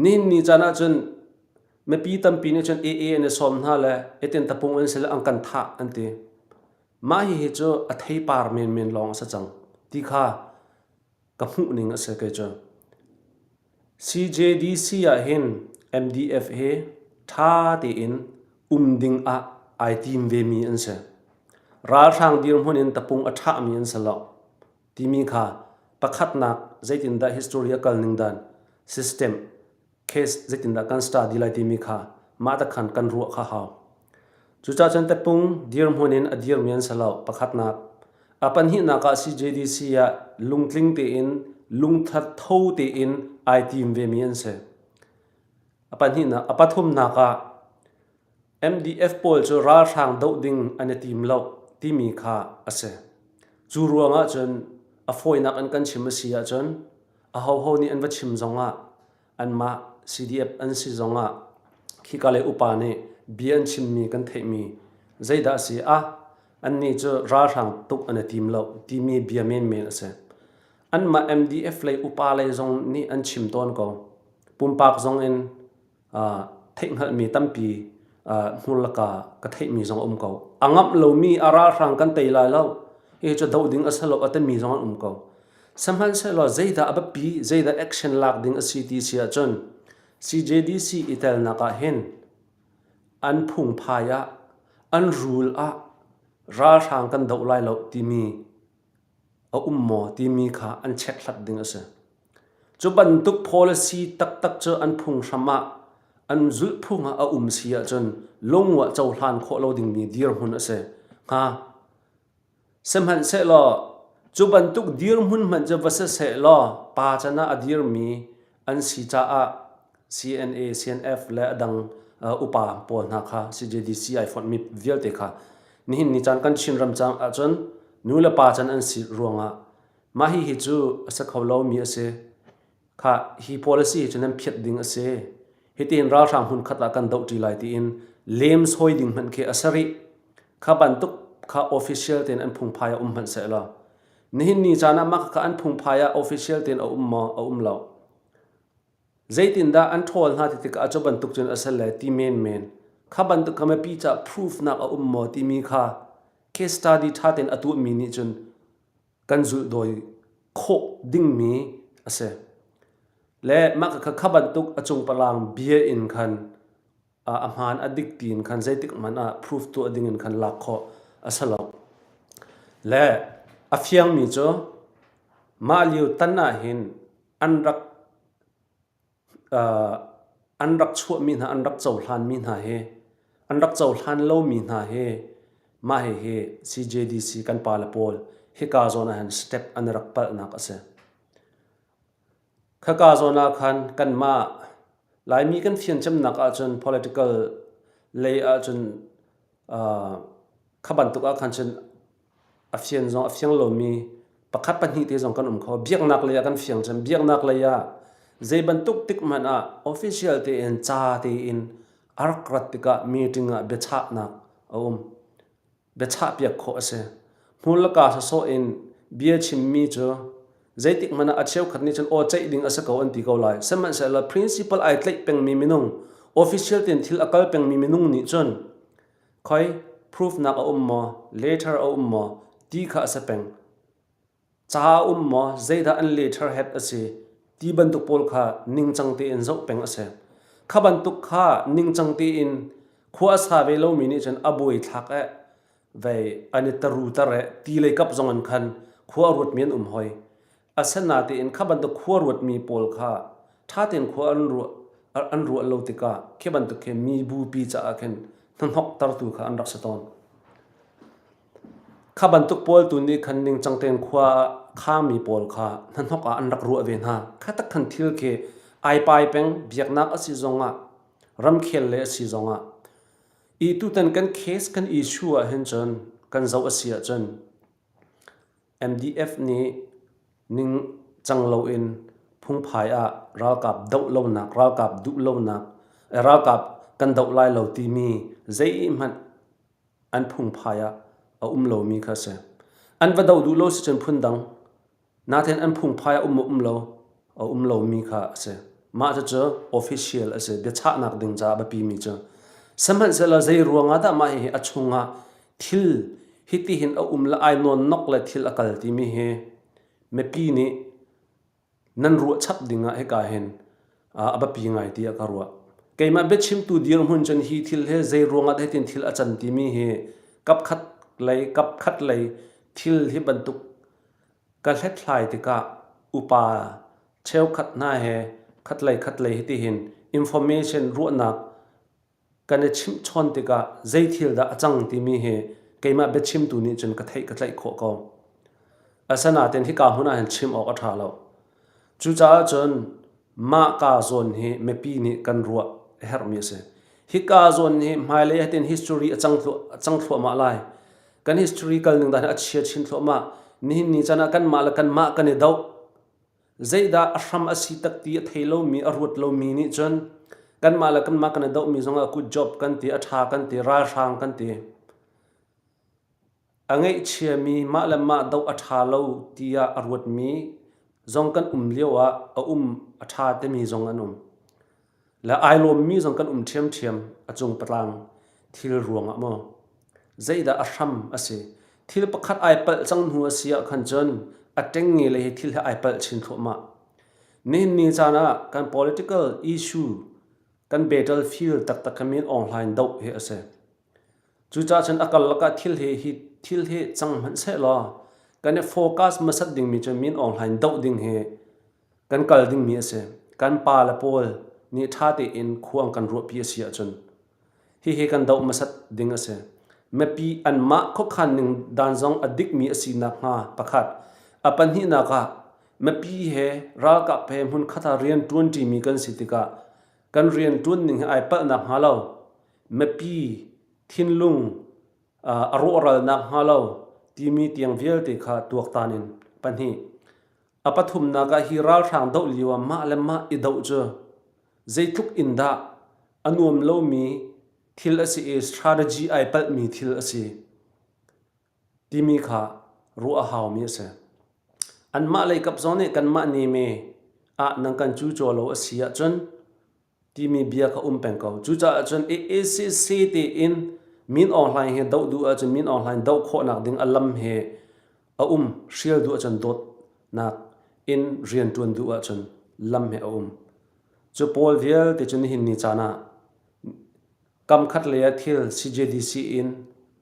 nihin ni caan ahcun mipi tampi nih cun AA an i sawm hna le etin tapung an si le an kan thah an ti. Mah hihi cu a theipar menmen lawng a si cang ti kha ka hmuh ning a si kei cu. CJDC ah hin MDF hi ṭha tein um ding ah ai tim vemi an si. Ralhrang dirhmun in tapung a ṭhahmi an si lo timi kha pakhatnak zeitindah history a kal ning dan system case zeitindah kan study lai timi kha mah te khan kan ruah kha hau. Cucaah cun tapung dirhmun in a dirmi an si lo pakhatnak. A pahnihnak ah CJDC ah lungtling tein lungthat tho tein ai tim vemi an si. A pahnihnak a pathumnak ah MDF pawl cu ralhrang doh ding an i tim lo timi kha a si. Cu ruangah cun a fawinak in kan chim a si ahcun ahoho nih an va chim zongah anmah CDF an si zongah khika lei upa nih bia an chimmi kan theihmi zeidah a si ah annih cu ralhrang tuk an i tim lo timi bia menmen a si. Anmah MDF lei upa lei zong nih an chim tawn ko. Pumpak zong in theihhngalhmi tampi hmurlaka ka theihmi zong a um ko. A ngamh lomi a ralhrang kan tei lai lo. Hi cu doh ding a si lo a timi zong an um ko. Sihmanhsehlaw zeidah a biapi, zeidah action lak ding a si ti si ahcun CJDC i telnak ah hin an phungphai ah, an rule ah ralhrang kan doh lai lo timi a um maw timi kha an chekhlat ding a si. Cu bantuk policy taktak cu an phunghram ah an zulhphung ah a um si ahcun lungwah cohlan khawh lo dingmi dirhmun a si hnga. Sihmanhsehlaw cu bantuk dirhmun hmanh cu va si sehlaw pa can ah a dirmi an si caah CNA, CNF le a dang upa pawl hna kha CJDC ai fonhmi vialte kha nihin ni caan kan Chinram cang ahcun nu le pa can an si ruangah mah hihi cu a si kho lomi a si. Kha hi policy hi cu nan phiat ding a si. Hitin ralhrang hmun khat ah kan dohṭi lai tiin lem sawi ding hmanh khi a si rih. Kha bantuk kha official tein an phungphai ah um hmanh sehlaw nihin ni caan ah mah kha an phungphai ah official tein a um maw? A um lo. Zeitindah an ṭhawl hna ti tikah cu bantuk cun a si le ti menmen. Kha bantuk kha mipi caah proof nak a um maw timi kha case study ṭha tein a tuahmi nih cun kan zulhdawi khawh dingmi a si. Le mah kha kha bantuk a cungpalang bia in khan a hmaan a dik tiin khan zeitik hmanh ah proof tuah ding in khan lak khawh a si lo. Le a fiangmi cu. Mah lio tan ahhin an rak an rak chuahmi hna an rak cohlanmi hna hi an rak cohlan lomi hna hi mah hihi CJDC kan pale pawl hika zawn ahhin step an rak palhnak a si. Khaka zawn ah khan kanmah Laimi kan fian cemnak ahcun political lei ahcun kha bantuk ah khan cun a fian zong a fiang lomi pakhat pahnih te zong kan um kho. Biaknak lei ah kan fiang cem. Biaknak lei ah zei bantuk tik hmanh ah official tein ca tein a rak rat tikah meeting ah biachahnak a um. Biachahpiak khawh a si. Hmur le kaa sawsawh in bia chimmi cu zeitik hmanh ah a cheukhat nih cun aw ceih ding a si ko an ti ko lai. Sihmanhsehlaw principle ai tlaih pengmi minung, official tein thil a kal pengmi minung nih cun khoi proof nak a um maw, letter a um maw ti kha a si peng. Ca a um maw, zeidah an letterhead a si ti bantuk pawl kha ningcang tein zoh peng a si. Kha bantuk kha ningcang tein khua a sa ve lomi nih cun a buaithlak eh vei an i taruter eh ti lei kap zong in khan khua a ruatmi an um hoi. Asinain kha bantuk khua ruatmi pawl kha ṭha tein khua an ruah an ruah lo tikah khi bantuk khi mi bupi caah khin hnahnoktertu kha an rak si tawn. Kha bantuk pawl tu nih khan ningcang tein khua khangmi pawl kha hnahnok ah an rak ruah ve hna. Kha tak khan thil khi ai pai peng biaknak a si zongah ramkhel le a si zongah i tutan kan case kan issue ah hin cun kan zoh a si ahcun MDF nih ningcang loin phungphai ah ralkap doh lonak, ralkap duh lonak, ralkap kan doh lai lo timi zeihmanh an phungphai ah a um lomi kha a si. An va doh duh lo si cun phundang. Nain an phungphai a um maw um lo, a um lomi kha a si. Mah cucu official a si, biachahnak ding caah a biapimi cu. Sihmanhsehlaw zei ruangah dah mah hihi a chungah thil hitihin a um le ai nawnnok le thil a kal timi hi mipi nih nan ruah chap dingah hika hin a biapi ngai tiah ka ruah. Keimah biachimtu dirhmun cun hi thil hi zei ruangah dah hitin thil a can timi hi kapkhat lei kapkhat lei thil hi bantuk ka hlethlai tikah upa cheukhat hna he khatlei khatlei hitihin information ruahnak kan i chimhchawn tikah zei thil dah a cang timi hi keimah biachimtu nih cun ka theih ka tlaih khawh ko. Asinain hika hmun ah hin chim awk a ṭha lo. Cucaah cun mah ka zawn hi mipi nih kan ruah a herhmi a si. Hika zawn hi hmailei hatin history a cang, a cang thluahmah lai. Kan history kal ning dan hi a chia chin thluahmah. Nihin ni caan ah kanmah le kanmah kan i doh. Zeidah a hram a si tak ti a thei lomi, a ruat lomi nih cun kanmah le kanmah kan i dohmi zongah good job kan ti, a ṭha kan ti, ralhrang kan ti. A ngaihchiami mah le mah doh a ṭha lo tiah a ruatmi zong kan um lioah a um a ṭha timi zong an um. Le ai lawmmi zong kan um ṭhiamṭhiam a cung patlang thil ruangah maw. Zeidah a hram a si. Thil pakhat ai palh cang hnu a si ah khan cun a ṭengnge lei hi thil hi ai palh chin thluahmah. Nihin ni caan ah kan political issue kan battlefield taktak kha min Aung Hlaing doh hi a si. Cucaah cun a karlak ah thil hi hi thil hi cang hmanh sehlaw kan i focus hmasat dingmi cu Min Aung Hlaing doh ding hi kan kal dingmi a si. Kan pa le pawl nih ṭha tein khua an kan ruahpi a si ahcun hihi kan doh hmasat ding a si. Mipi anmah khuakhan ning dan zong a dikmi a si nakhnga pakhat. A pahnihnak ah mipi he ralkap he hmunkhat ah rian ṭuanṭimi kan si tikah kan rian ṭuan ning hi ai palh nakhnga lo mipi thinlung a rawhral nakhnga lo timi tiang vialte kha tuaktan in pahnih. A pathumnak ah hi ralhrang doh lio ah mah le mah i doh cu zeitluk in dah a nuam lomi thil a si i strategy ai palhmi thil a si timi kha ruah a haumi a si. Anmah lei kap zong nih kanmah neme ah nan kan cucaw lo a si ahcun timi bia kha um peng ko. Cucaah cun AACC tiin Min Aung Hlaing hi doh duh ahcun Min Aung Hlaing doh khawhnak ding a lam hi a um. Hrial duh ahcun dawtnak in rian ṭuan duh ahcun lam hi a um. Cu pawl vialte cu nihin ni caan ah kam khat lei ah thil CJDC in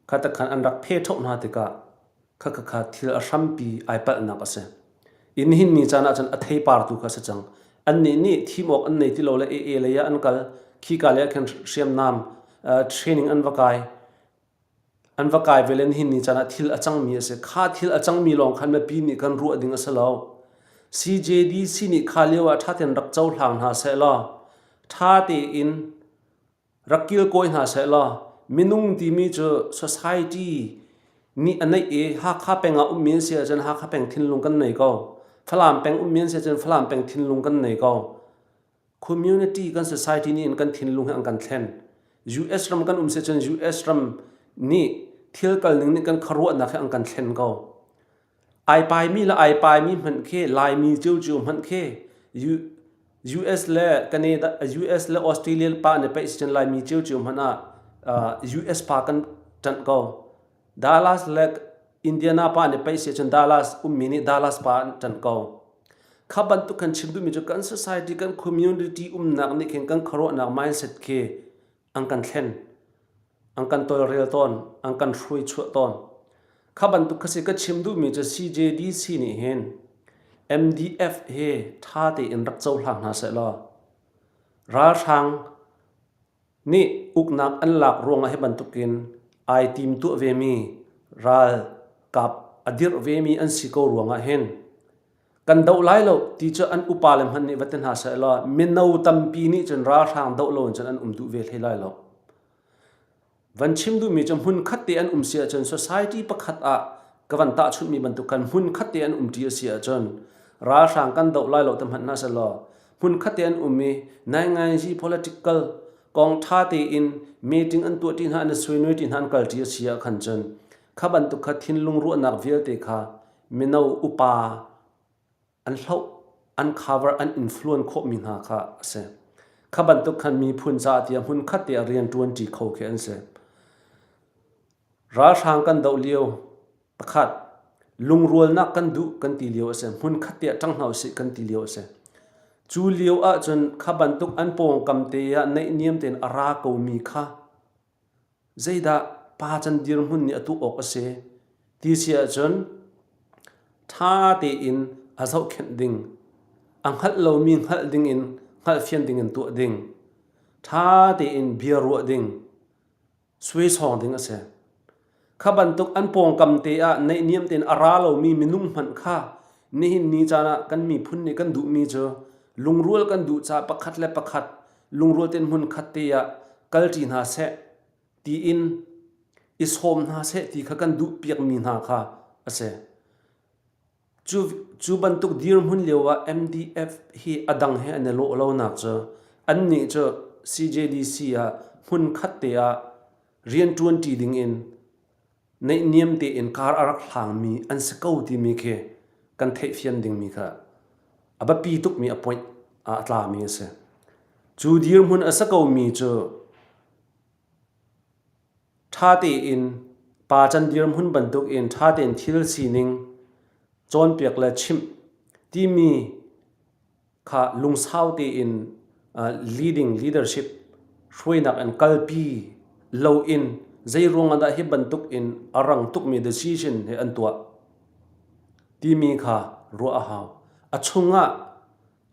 khatakhan an rak phe ṭhoh hna tikah khakha thil a hrampi ai palhnak a si. I nihin ni caan ahcun a theipar tu kha a si cang. Annih nih thim awk an nei ti lo le AA lei ah an kal. Khika lei ah khin hriamnam training an va kai. An va kai ve le nihin ni caan ah thil a cangmi a si. Kha thil a cangmi lawng khan mipi nih kan ruah ding a si lo. CJDC nih kha lio ah ṭha tein rak cohlang hna seh law ṭha tein rak kilkawi hna seh law minung timi cu society nih a neih i Hakha peng ah ummi an si ahcun Hakha peng thinlung kan nei ko. Falam peng ummi an si ahcun Falam peng thinlung kan nei ko. Community kan society nih in kan thinlung hi an kan thlen. US ram kan um si cun US ram nih thil kal ning nih kan khuaruahnak hi an kan thlen ko. Ai paimi le ai paimi hmanh khi Laimi ciocio hmanh khi US le Canada US le Australia pa an i paih si cun Laimi ciocio hmanh ah US pa kan ṭanh ko. Dallas le Indiana pa an i paih si cun Dallas ummi nih Dallas pa an ṭanh ko. Kha bantuk kan chim duhmi cu kan society, kan community umnak nih khin kan khuaruahnak mindset khi an kan thlen, an kan tawlrel tawn, an kan hruai chuah tawn. Kha bantuk kha si ka chim duhmi cu CJDC nih hin MDF hi ṭha tein rak cohlang hna seh law ralhrang nih uknak an lak ruangah hi bantukin ai tim tuah vemi ralkap a dirh vemi an si ko ruangah hin kan doh lai lo ti cu an upa le hmanh nih va ti hna seh law mino tampi nih cun ralhrang doh lo in cun an um duh ve hlei lai lo. Van chim duhmi cu hmunkhat te an um si ahcun society pakhat ah ka van tahchunhmi bantuk khan hmunkhat te an umṭi a si ahcun ralhrang kan doh lai lo te hmanh hna selaw hmunkhat te an um i nainganzi political kong ṭha tein meeting an tuahṭi hna an i suinuiṭi hna an kalṭi a si ah khan cun kha bantuk kha thinlung ruahnak vialte kha mino upa an hloh, an cover, an influence khawhmi hna kha a si. Kha bantuk khan miphun caah tiah hmunkhat te ah rian ṭuanṭi kho khi an si. Ralhrang kan doh lio pakhat lungrualnak kan duh kan ti lio a si. Hmunkhat te ah ṭang hna usih kan ti lio a si. Cu lio ahcun kha bantuk an pawngkam te ah naihniam tein a ra komi kha Zeidah pa can dirhmun nih a tuah awk a si ti si ahcun ṭha tein a zohkhenh ding, a hngalh lomi hngalh dingin hngalhfian dingin tuah ding, ṭha tein bia ruah ding, suaisawng ding a si. Kha bantuk an pawngkam te ah naihniam tein a ra lomi minung hmanh kha nihin ni caan ah kan miphun nih kan duhmi cu lungrual kan duh caah pakhat le pakhat lungrual tein hmunkhat te ah kalṭi hna seh tiin i sawm hna seh ti kha kan duhpiakmi hna kha a si. Cu, cu bantuk dirhmun lio ah MDF hi a dang he an i lawh lonak cu annih cu CJDC ah hmunkhat te ah rianṭuanṭi dingin naihniam tein kar a rak hlangmi an si ko timi khi kan theihfian dingmi kha a biapi tukmi a point ah a tlami a si. Cu dirhmun a si komi cu ṭha tein pa can dirhmun bantukin ṭha tein thil sining cawnpiak le chimh timi kha lungsau tein leading leadership hruainak in kalpi loin zeiruang ah dah hi bantuk in a rang tukmi decision hi an tuah timi kha ruah a hau. A chungah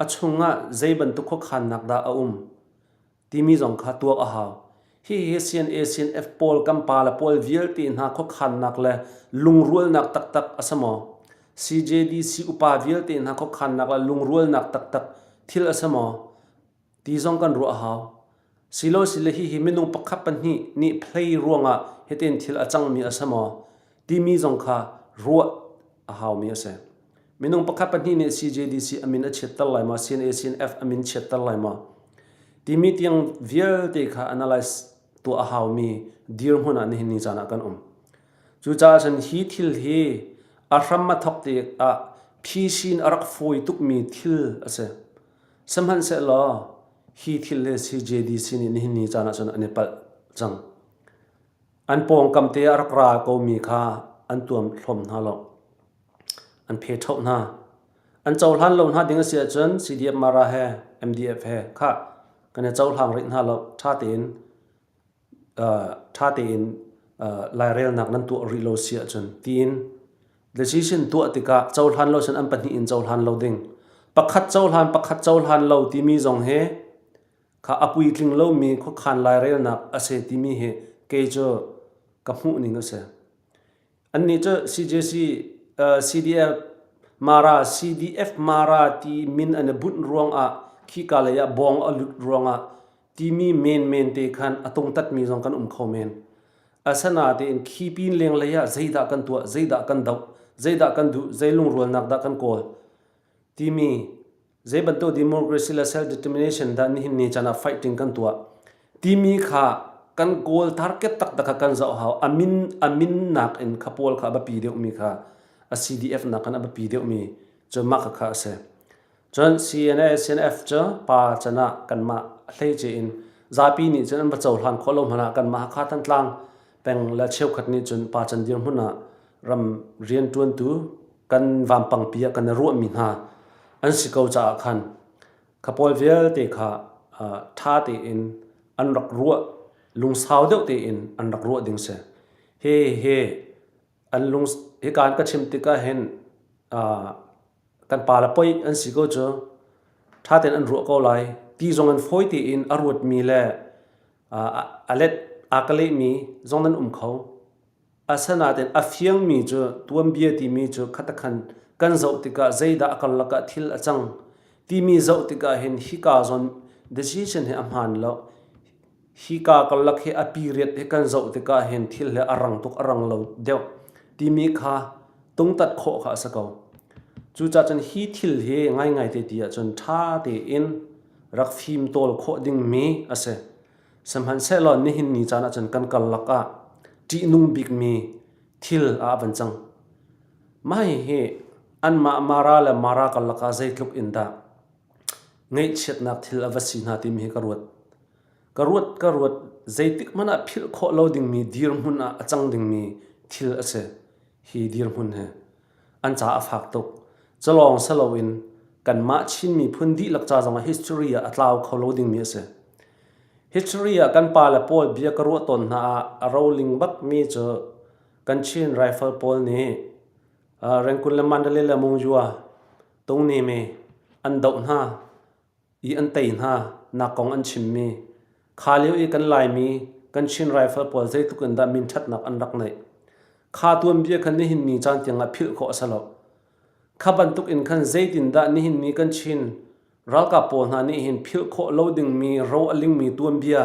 a chungah zei bantuk khuakhannak dah a um timi zong kha tuak a hau. Hihi CNA CNF pawl kan pa le pawl vialte hna khuakhannak le lungrualnak taktak a si maw? CJDC upa vialte hna khuakhannak le lungrualnak taktak thil a si maw? Ti zong kan ruah a hau. Silo sile hihi minung pakhat pahnih nih play ruangah hitin thil a cangmi a si maw? Timi zong kha ruah a haumi a si. Minung pakhat pahnih nih CJDC a min a chiatter lai maw, CNA CNF a min chiatter lai maw? Timi tiang vialte kha analyze tuah a haumi dirhmun ah nihin ni caan ah kan um. Cucaah cun hi thil hi a hram a thawk tik ah phisin a rak fawi tukmi thil a si. Sihmanhsehlaw hi thil hi CJDC nih nihin ni caan ah cun an i palh cang. An pawngkam te ah rak ra komi kha an tuam hlawm hna lo. An phe ṭhoh hna. An cohlan lo hna ding a si ahcun CDF Mara he MDF he khah kan i cohlang rih hna lo. Ṭha tein ṭha tein lairelnak nan tuah rih lo si ahcun tiin. Decision tuah tikah cohlan lo cun an pahnih in cohlan lo ding. Pakhat cohlan pakhat cohlan lo timi zong hi kha a puitling lomi khuakhan lairelnak a si timi hi kei cu ka hmuh ning a si. Annih cu CJC, CDF Mara, CDF Mara ti min an i bunh ruangah khika lei ah bawng a lut ruangah timi menmen te khan a tungtatmi zong kan um kho men. Asinain khi pin lenglei ah zeidah kan tuah, zeidah kan doh, zeidah kan duh, zei lungrualnak dah kan kawl timi zei bantuk democracy le self determination dah nihin ni caan ah fighting kan tuah timi kha kan goal target taktak kha kan zoh hau. A min a min nak in kha pawl kha a biapi deuhmi kha a CDF nak khan a biapi deuhmi cu mah kha kha a si. Cun CNA CNF cu pa can ah kanmah hleice in zapi nih cun an va cohlan khawh lo hmanh ah kanmah Hakha Thantlang peng le cheukhat nih cun pa can dirhmun ah ram rianṭuantu kan vampangpi ah kan i ruahmi hna an si ko caah khan kha pawl vialte kha ṭha tein an rak ruah lungsau deuh tein an rak ruah ding si. Hi hi an lung hika an ka chim tikah hin kan pa le poi an si ko cu ṭha tein an ruah ko lai ti zong in fawi tein a ruatmi le a let aa ka lehmi zong nan um kho. Asinain a fiangmi cu tuanbia timi cu khatakhan kan zoh tikah zeidah a karlak ah thil a cang timi zoh tikah hin hika zawn decision hi a hmaan lo. Hika karlak hi a period hi kan zoh tikah hin thil hi a rang tuk a rang lo deuh timi kha tungtat khawh kha a si ko. Cucaah cun hi thil hi ngaingai te ti ahcun ṭha tein rak fimtawl khawh dingmi a si. Sihmanhsehlaw nihin ni caan ahcun kan karlak ah ṭihnung bikmi thil ah a van cang. Mah hihi anmah Mara le Mara karlak ah zeitluk in dah ngaihchiatnak thil a va si hna timi hi ka ruat. Ka ruat ka ruat zeitik hmanh ah philh khawh lo dingmi dirhmun ah a cang dingmi thil a si. Hi dirhmun hi an ca a fak tuk. Calawng si loin kanmah Chin miphun dihlak ca zongah history ah a tlau kho lo dingmi a si. History ah kan pale pawl bia ka ruah tawn hna ah a roling bakmi cu kan Chin rifle pawl nih Rangoon le Mandalay le Mungyua Tungnime an doh hna. i an tei hna nak kong an chimmi kha lio i kan Laimi kan Chin Rifle pawl zeitluk in dah minṭhatnak an rak neih. Kha tuanbia khan nihin ni caan tiangah philh khawh a si lo. Kha bantuk in khan zeitindah nihin ni kan Chin ralkap pawl hna nih hin philh khawh lo dingmi ro a lingmi tuanbia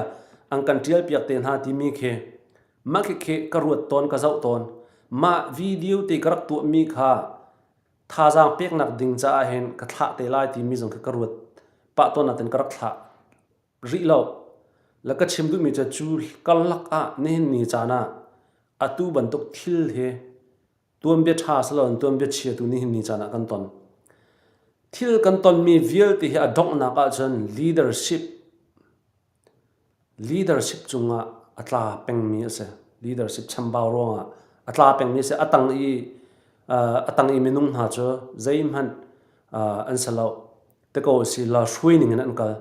an kan ṭialpiak te hna timi khi mah khikhi ka ruat tawn ka zoh tawn. Mah video te ka rak tuahmi kha thazaang peknak ding caah hin ka thlah te lai timi zong khi ka ruat pah tawn natin ka rak thlah rih lo. Le ka chim duhmi cu cu karlak ah nihin ni caan ah atu bantuk thil hi tuanbia ṭha si loin tuanbia chia tu nihin ni caan ah kan ton. Thil kan tonmi vialte hi a donghnak ahcun leadership Leadership cungah a tla pengmi a si. Leadership chambau ruangah a tla pengmi a si. A tang i a tang i minung hna cu zeihmanh an si lo. Te ko si la hrui ning in an kal.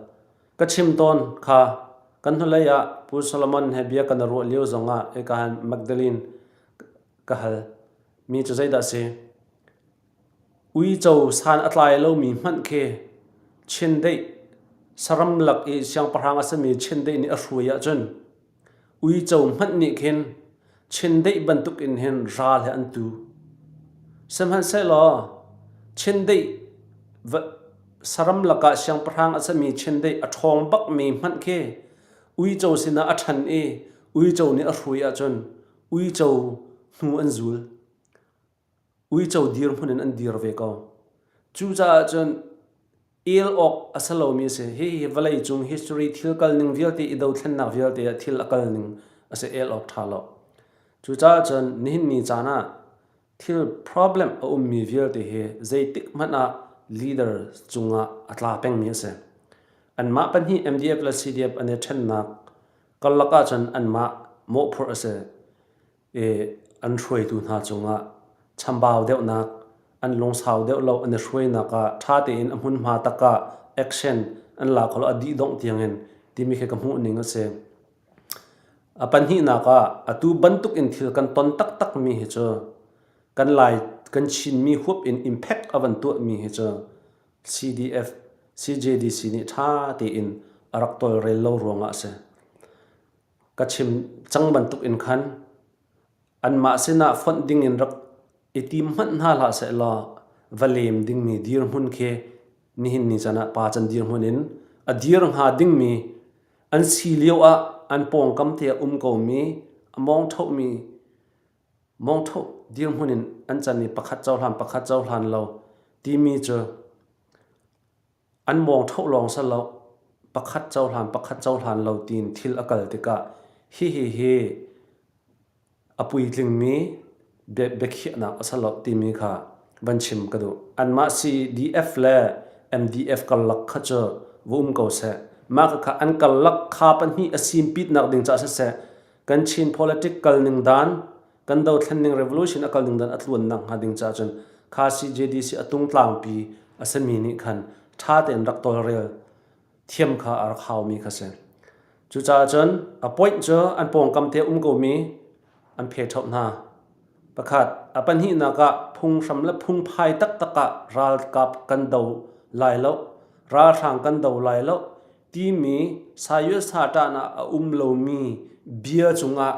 Ka chim tawn kha kan hnulei ah Pu Solomon he bia kan i ruah lio zongah eka han Magdalene ka hal mi cu zeidah si? Uico san a tlai lomi hmanh khi chindeih saram lak i siangpahrang a simi chindeih nih a hruai ahcun uico hmanh nih khin chindeih bantukin hin ral he an tu. Sihmanhsehlaw chindeih saram lakah siangpahrang a simi chindeih a ṭhawng bakmi hmanh khi uico sinah a ṭhan i uico nih a hruai ahcun uico hnu an zul. Uico dirhmun in an dir ve ko. Cucaah cun el awk a si lomi a si. Hihi vawlei cung history thil kal ning vialte i dothlennak vialte ah thil a kal ning a si el awk ṭha lo. Cucaah cun nihin ni caan ah thil problem a ummi vialte hi zeitik hmanh ah leader cungah a tla pengmi a si. Anmah pahnih MDF le CDF an i ṭhennak karlak ahcun anmah mawhphurh a si. i an hruaitu hna cungah chambau deuhnak, an lungsau deuh lo an i hruainak ah ṭha tein a hmunhma tak ah action an la kho lo a dih dongh tiangin timi khi ka hmuh ning a si. A pahnihnak ah atu bantuk in thil kan ton taktak mi hi cu kan lai. kan Chinmi huap in impact a van tuahmi hi cu CDF, CJDC nih ṭha tein a rak tawlrel lo ruangah a si. Ka chim cang bantuk in khan anmah sinah fonh dingin rak i tim hmanh hna hlah sehlaw va lem dingmi dirhmun khi nihin ni caan ah pa can dirhmun in a dir hnga dingmi an si lio ah an pawngkam te a um komi a mawng ṭhohmi mawngṭhoh dirhmun in an can i pakhat cohlan pakhat cohlan lo timi cu an mawngṭhoh lawng si lo pakhat cohlan pakhat cohlan lo tiin thil a kal tikah hihi hi a puitlingmi biakhiahnak a si lo timi kha van chim ka duh. Anmah CDF le MDF karlak kha cu va um ko seh. Mah kha an karlak kha pahnih a simpitnak ding caah siseh kan Chin politic kal ning dan kan dothlen ning revolution a kal ning dan a tluan nak hnga ding caah cun kha CJDC a tungtlangpi a simi nih khan ṭha tein rak tawlrel thiam kha a rak haumi kha si. Cucaah cun a point cu an pawngkam te um komi an phe ṭhoh hna. Pakhat, a pahnihnak ah phunghram le phungphai taktak ah ralkap kan do lai lo, ralhrang kan do lai lo timi sayuat saṭah ah a um lomi bia cungah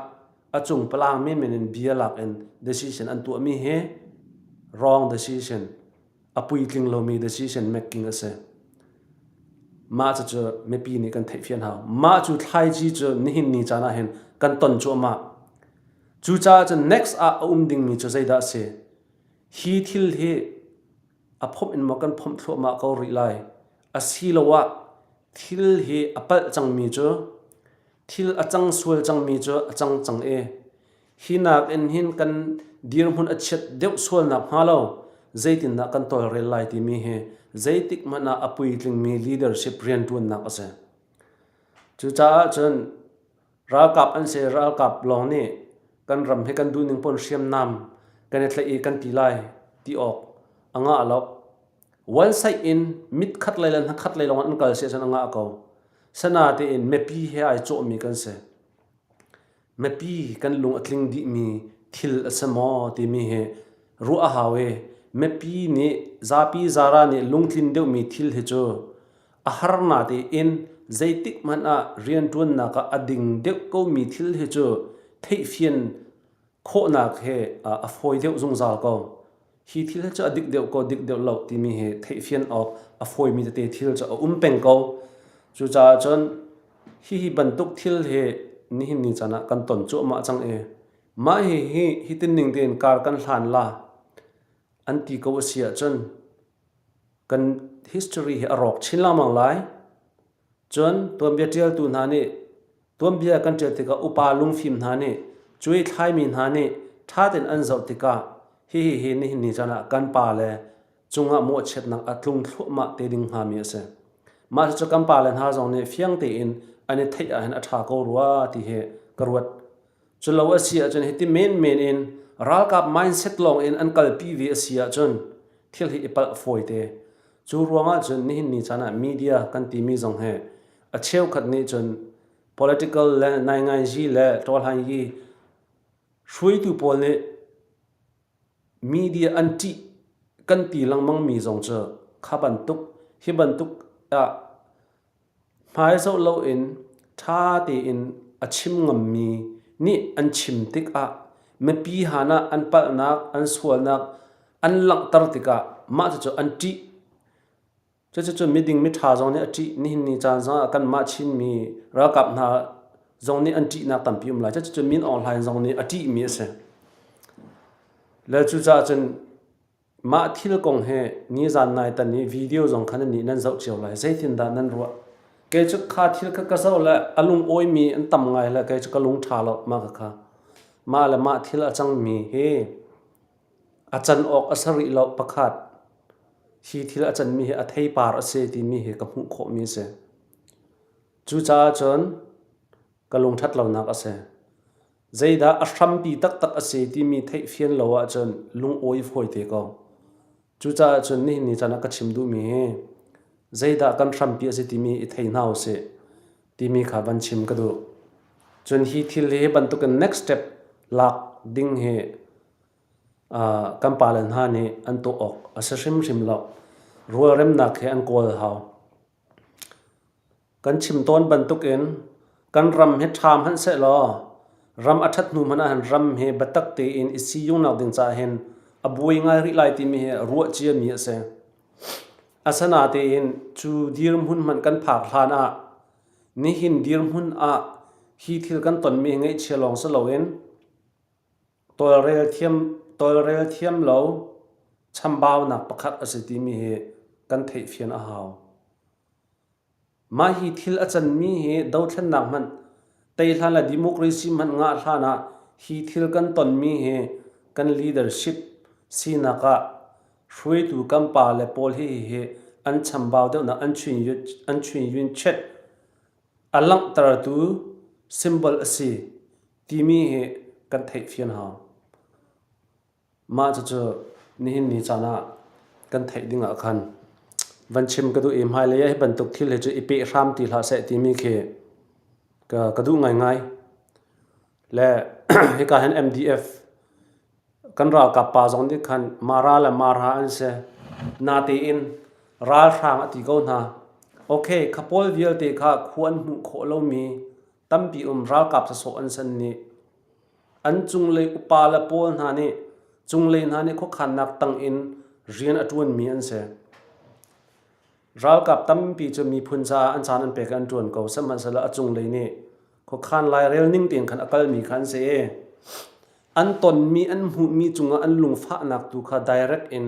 a cung palang menmen in bia lak in decision an tuahmi hi wrong decision a puitling lomi decision making a si. Mah cucu mipi nih kan theihfian hau. Mah cu thlaici cu nihin ni caan ah hin kan ton cuahmah. Cucaah cun next ah a um dingmi cu zeidah a si? Hi thil hi a phomh in maw kan phomh thluahmah ko rih lai? Asiloah thil hi a palh cangmi cu thil a cang sual cangmi cu a cang cang i hi nakin hin kan dirhmun a chiat deuh sual nakhnga lo zeitindah kan tawlrel lai timi hi zeitik hmanh ah a puitlingmi leadership rianṭuannak a si. Cucaah cun ralkap an si ralkap lawng nih kan ram hi kan duhning pawn hriamnam kan i tlaih i kan ti lai ti awk a ngah lo. One side in mit khat lei le hna khat lei lawng an kal si ahcun a ngah ko. Sanatein mipi he ai cawhmi kan si. Mipi kan lung a tling dihmi thil a si maw timi hi ruah a hau i mipi nih zapi zara nih lungtlin deuhmi thil hi cu a har natein zeitik hmanh ah rianṭuannak ah a ding deuh komi thil hi cu theihfian khawhnak he a fawi deuh zungzal ko. Hi thil hi cu a dik deuh ko dik deuh lo timi hi theihfian awk a fawimi tete thil cu a um peng ko. Cucaah cun hihi bantuk thil hi nihin ni caan ah kan ton cuahmah cang i mah hihi hitin ning tein kar kan hlan la an ti ko a si ahcun kan history hi a rawk chin lengmang lai. Cun tuanbia ṭialtu hna nih tuanbia kan ṭial tikah upa lungfim hna nih cuai thlaimi hna nih ṭha tein an zoh tikah hihi hi nihin ni caan ah kan pale cungah mawhchiatnak a tlung thluahmah te ding hngami a si. Mah cucu kan pale hna zong nih fiang tein an i theih ahhin a ṭha ko rua ti hi ka ruat. Culo a si ahcun hiti menmen in ralkap mindset lawng in an kalpi ve a si ahcun thil hi i palh fawi te. Cu ruangah cun nihin ni caan ah media kan timi zong hi a cheukhat nih cun political le naingainzi le tawlhanyi hruaitu pawl nih media an ṭih kan ti lengmang mi zong cu kha bantuk hi bantuk ah Hmai zoh loin ṭha tein a chim ngammi nih an chim tikah mipi han ah an palhnak, an sualnak an langhter tikah mah cucu an ṭih. Cucu miding miṭha zong nih a ṭih. Nihin ni caan zongah kanmah Chinmi ralkap hna zong nih an ṭihnak tampi um lai. Cucu Min Aung Hlaing zong nih a ṭihmi a si. Le cucaah cun Mah thil kong hi nizan nai tan i video zong kha nannih nan zoh cio lai. Zeitindah nan ruah? Kei cu kha thil kha ka zoh le a lungawimi an tam ngai le kei cu ka lung ṭha lo mah kha. Mah le mah thil a cangmi hi a can awk a si rih lo pakhat. Hi thil a canmi hi a theipar a si timi hi ka hmuh khawhmi a si. Cucaah cun ka lungṭhat lonak a si. Zeidah a hrampi taktak a si timi theihfian lo ahcun lungawi fawi te ko. Cucaah cun nihin ni caan ah ka chim duhmi hi zeidah kan hrampi a si timi i thei hna usih timi kha van chim ka duh. Cun hi thil hi bantukin next step lak ding hi. Kan pale hna nih an tuah awk a si hrimhrim lo. Rualremnak hi an kawl hau. Kan chim tawn bantukin kan ram hi ṭha hmanh sehlaw ram a ṭhat hnu hmanh ahhin ram hi biatak tein i siyungnak ding caah hin a buai ngai rih lai timi hi ruah ciami a si. Asinain cu dirhmun hmanh kan phak hlan ah nihin dirhmun ah hi thil kan tonmi hi ngaihchia lawng si loin tawlrel thiam lo chambaunak pakhat a si timi hi kan theihfian a hau. Mah hi thil a canmi hi dothlennak hmanh tei hlan le democracy hmanh ngah hlan ah hi thil kan tonmi hi kan leadership sinak ah hruaitu kan pa le pawl hi hi an chambau deuhnak an chuinyun chet a langhtertu symbol a si timi hi kan theihfian hau. Mah cucu nihin ni caan ah kan theih ding ah khan van chim ka duh i hmailei ah hi bantuk thil hi cu i peh hram ti hlah seh timi khi ka, ka duh ngaingai. Le hika hin MDF kan ralkap pa zong nih khan Mara le Mara an si. Natein ralhrang a ti ko hna. Okay, kha pawl vialte kha khua an hmuh khawh lomi tampi um ralkap sasawh an san nih An cunglei upa le pawl hna nih cunglei hna nih khuakhannak tangin rian a ṭuanmi an si. Ralkap tampi cu miphun caah an caan an pek i an ṭuan ko. Sihmanhsehlaw a cunglei nih khuakhan lairel ning tein khan a kalmi kha an si i an tonmi an hmuhmi cungah an lungfahnak tu kha direct in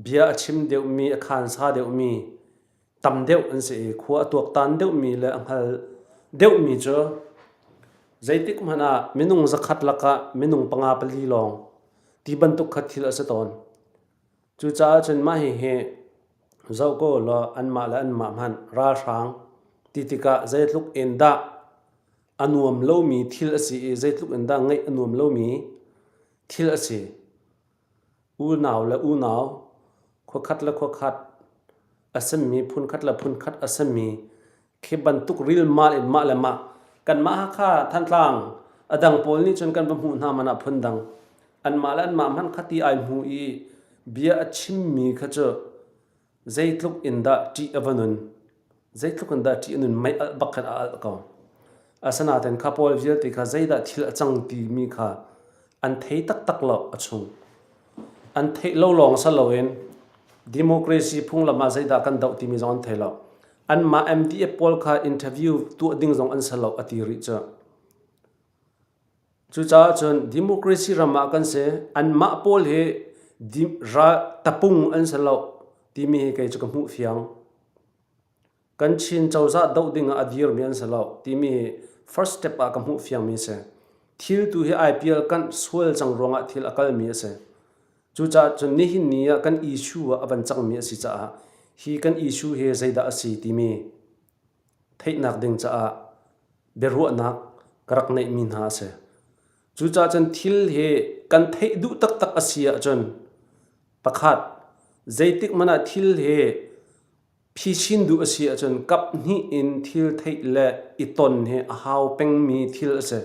Bia a chim deuhmi, a khansa deuhmi tam deuh an si i khua a tuaktan deuhmi le a hngal deuhmi cu zeitik hmanh ah minung zakhat lakah minung panga pali lawng ti bantuk kha thil a si tawn. Cucaah cun mah hihi zoh ko law anmah le anmah hmanh ralhrang ti tikah zeitluk in dah a nuam lomi thil a si i zeitluk in dah ngaih a nuam lomi thil a si. Unau le unau, khuakhat le khuakhat a simi, phunkhat le phunkhat a simi khi bantuk rilmal in mah le mah kanmah Hakha, Thantlang a dang pawl nih cun kan va hmuh hna man ah phundang. Anmah le anmah hmanh kha ti ai hmu i bia a chimmi kha cu Zeitluk in dah ṭih a va nun, zeitluk in dah ṭih a nun mei alh bak khan a alh ko. Asinain kha pawl vialte kha zeidah thil a cang timi kha an thei taktak lo a chung. An theih lo lawng si loin democracy phunglam ah zeidah kan doh timi zong an thei lo. Anmah MDF pawl kha interview tuah ding zong an si lo a ti rih cu. Cucaah cun democracy ram ah kan si. Anmah pawl hi tapung an si lo timi hi kei cu ka hmuh fiang. Kan Chin cozah doh ding ah a dirmi an si lo timi hi first step ah ka hmuh fiangmi a si. Thil tu hi ai pial kanh sual cang ruangah thil a kalmi a si. Cucaah cun nihin ni ah kan issue ah a van cangmi a si caah hi kan issue hi zeidah a si timi theihnak ding caah biaruahnak ka rak neihmi hna a si. Cucaah cun thil hi kan theih duh taktak a si ahcun pakhat zeitik hmanh ah thil hi phisin duh a si ahcun kap hnih in thil theih le i ton hi a hau pengmi thil a si.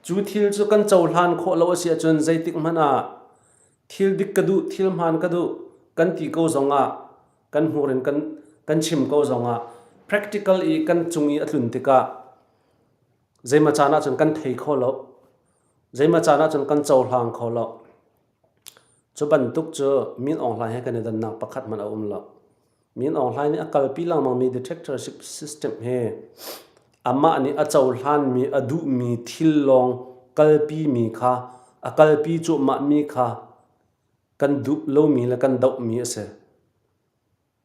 Cu thil cu kan cohlan khawh lo a si ahcun zeitik hmanh ah thil dik ka duh, thil hmaan ka duh kan ti ko zongah kan hmur in kan kan chim ko zongah practical i kan cung i a tlun tikah zeimaw caan ahcun kan thei kho lo zeimaw caan ahcun kan cohlang kho lo cu bantuk cu Min Aung Hlaing he kan i dannak pakhat hmanh a um lo Min Aung Hlaing nih a kalpi lengmangmi dictatorship system he amah nih a cohlanmi a duhmi thil lawng kalpimi kha a kalpi cuahmahmi kha kan duh lomi le kan dohmi a si.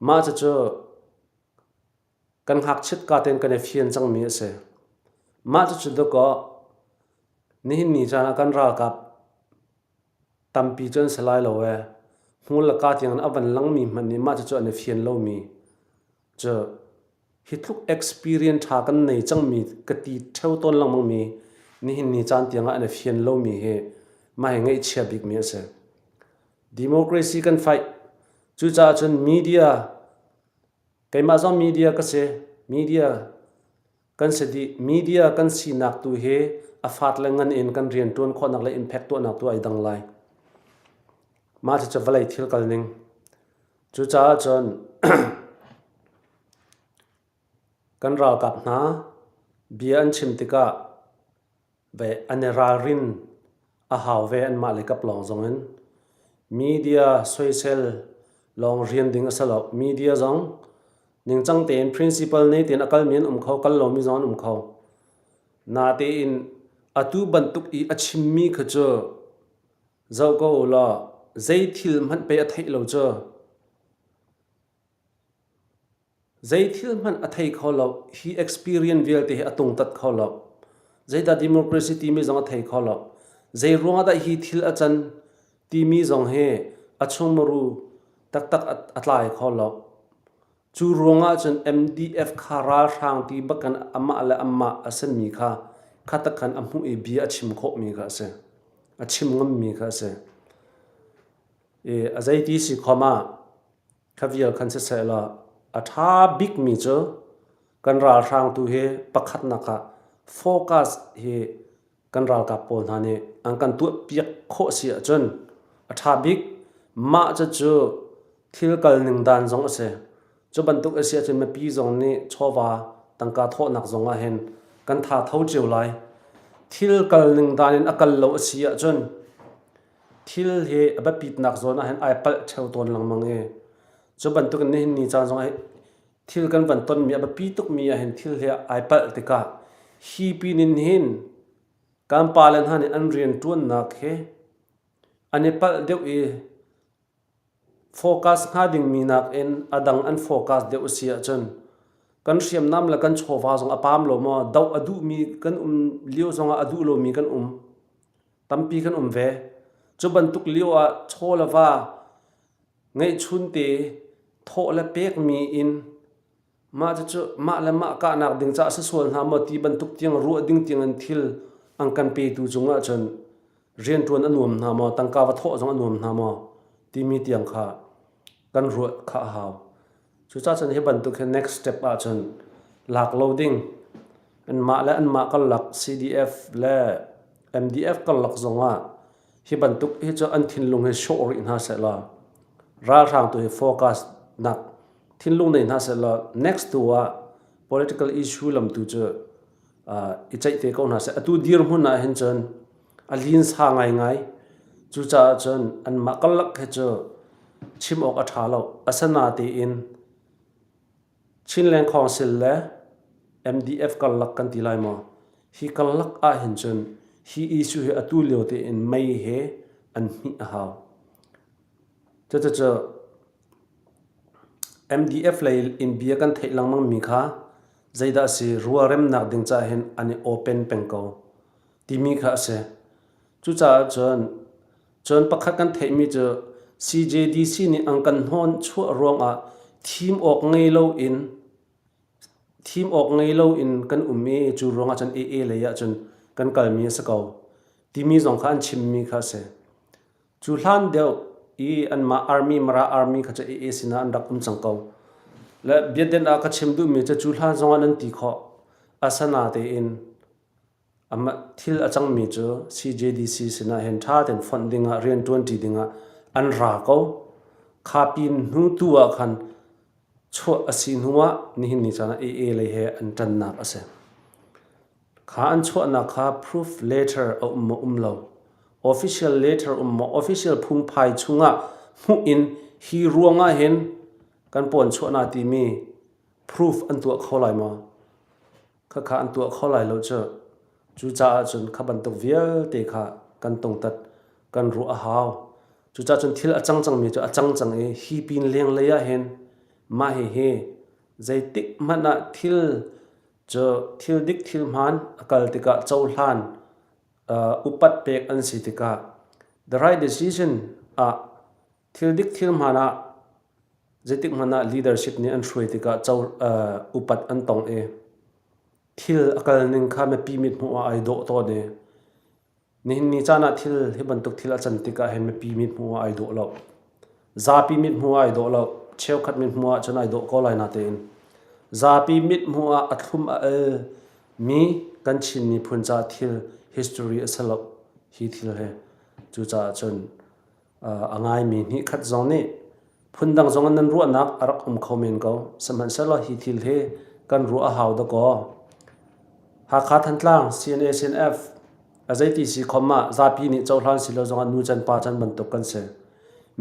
Mah cucu kan ngakchiat ka tein kan i fian cangmi a si. Mah cucu dawkaw nihin ni caan ah kan ralkap tampi cu an si lai lo ee. Hmur le ka tiang in a van langmi hmanh nih mah cucu an i fian lomi cu Hi tluk experience ṭha kan nei cangmi ka ti ṭheo tawn lengmangmi nihin ni caan tiangah an i fian lomi hi mah hi ngaihchia bikmi a si. Democracy kan fight. Cucaah cun media, keimah zong media ka si, media kan si dih. Media kan sinak tu hi a a fat le ngan in kan rian ṭuan khawhnak le impact tuahnak tu ai dang lai. Mah cucu vawlei thil kal ning. Cucaah cun kan ralkap hna bia an chim tikah ve an i ralrin a hau ve anmah le kap lawng zong in. Media soisel lawng rian ding a si lo. Media zong ningcang tein principle nei tein a kalmi an um kho, kal lomi zong an um kho. Natein atu bantuk i a chimmi kha cu zoh ko u law zei thil hmanh pei a theih lo cu. Zeithil hmanh a thei kho lo. Hi experience vialte hi a tungtat kho lo. Zeidah democracy timi zong a thei kho lo. Zei ruangah dah hi thil a can timi zong hi a chungmuru taktak a tlai kho lo. Cu ruangah cun MDF kha ralhrang ti bakin amah le amah a simi kha khatakhan a hmuh i bia a chim khawhmi kha a si. A chim ngammi kha a si. I a zeiti si khom ah Kha vial khan siseh law a ṭha bikmi cu kan ralhrang tu hi pakhatnak ah focus hi kan ralkap pawl hna nih an kan tuahpiak khawh si ahcun a ṭha bik. Mah cucu thil kal ning dan zong a si. Cu bantuk a si ahcun mipi zong nih chawva tangka thawhnak zong ah hin kan tha tho cio lai. Thil kal ning dan in a kal lo a si ahcun Thil hi a biapitnak zawn ah hin ai palh ṭheo tawn lengmang i cu bantukin nihin ni caan zongah thil kan van tonmi a biapi tukmi ah hin thil hi ai palh tikah hi pin in hin kan pale hna nih an rianṭuannak hi an i palh deuh i Focus hnga dingmi nakin a dang an focus deuh a si ahcun kan hriamnam le kan chawva zong a paam lo maw? Doh a duhmi kan um lio zongah a duh lomi kan um. Tampi kan um ve. Cu bantuk lio ah chaw le va ngeihchun te thawh le pekmi in Mah cucu mah le mah kahnak ding caah si sual hna maw ti bantuk tiang ruah ding tiang in thil an kan petu cungah cun rianṭuan a nuam hna maw, tangka va thawh zong a nuam hna maw timi tiang kha kan ruah kha a hau. Cucaah cun hi bantuk hi next step ahcun lak lo ding anmah le anmah karlak CDF le MDF karlak zongah hi bantuk hi cu an thinlung hi sawh rih hna sehlaw ralhrang tu hi focus nak thinlung nei hna sehlaw next tu ah political issue lam tu cu i ceih te ko hna seh. Atu dirhmun ah hin cun a linsa ngaingai. Cucaah cun anmah karlak hi cu chim awk a ṭha lo. Asinatein Chinland Council le MDF karlak kan ti lai maw? Hi karlak ah hin cun hi issue hi atu lio tein mei he an hmih a hau. Cucucu MDF lei in bia kan theih lengmang mi kha zeidah a si rualremnak ding caah hin an i open peng ko timi kha a si. Cucaah cun cun pakhat kan theihmi cu CJDC nih an kan hnawn chuah ruangah thim awk ngei loin thim awk ngei loin kan um i cu ruangah cun AA lei ah cun kan kalmi a si ko timi zong kha an chimmi kha a si. Cu hlan deuh i anmah army Mara army kha cu AA sinah an rak um cang ko. Le biaden ah ka chim duhmi cu cu hlan zongah nan ti khawh. Asana tein amah thil a cangmi cu CJDC sinah hin ṭha tein fonh dingah rianṭuanṭi dingah an ra ko. Kha pin hnu tu ah khan chuah a si hnu ah nihin ni caan ah AA lei he an ṭannak a si. Kha an chuahnak kha proof letter a um maw um lo, official letter um maw, official phungphai chungah hmuh in hi ruangah hin kan pawn chuahna timi proof an tuah kho lai maw? Khakha an tuah kho lai lo cu. Cucaah cun kha bantuk vialte kha kan tungtat kan ruah a hau. Cucaah cun thil a cang cangmi cu a cang cang i hi pin lenglei ah hin mah hihi zeitik hmanh ah thil Cu thil dik thil hmaan a kal tikah cohlan upat pek an si tikah the right decision ah thil dik thil hmaan ah zeitik hmanh ah leadership nih an hruai tikah co upat an tong i thil a kal ning kha mipi mithmuh ah ai dawh tawn i Nihin ni caan ah thil hi bantuk thil a can tikah hin mipi mithmuh ah ai dawh lo. Zapi mithmuh ah ai dawh lo. Cheukhat mithmuh ah cun ai dawh ko lai natein zapi mithmuh ah a thlum a el mi kan Chin miphun caah thil hi. History a si lo hi thil hi. Cucaah cun a ngaimi hnih khat zong nih phundang zong in nan ruahnak a rak um kho men ko. Sihmanhsehlaw hi thil hi kan ruah a hau dakaw. Hakha Thantlang CNA CNF a zeiti si khom ah zapi nih cohlan si lo zongah nu can pa can bantuk kan si.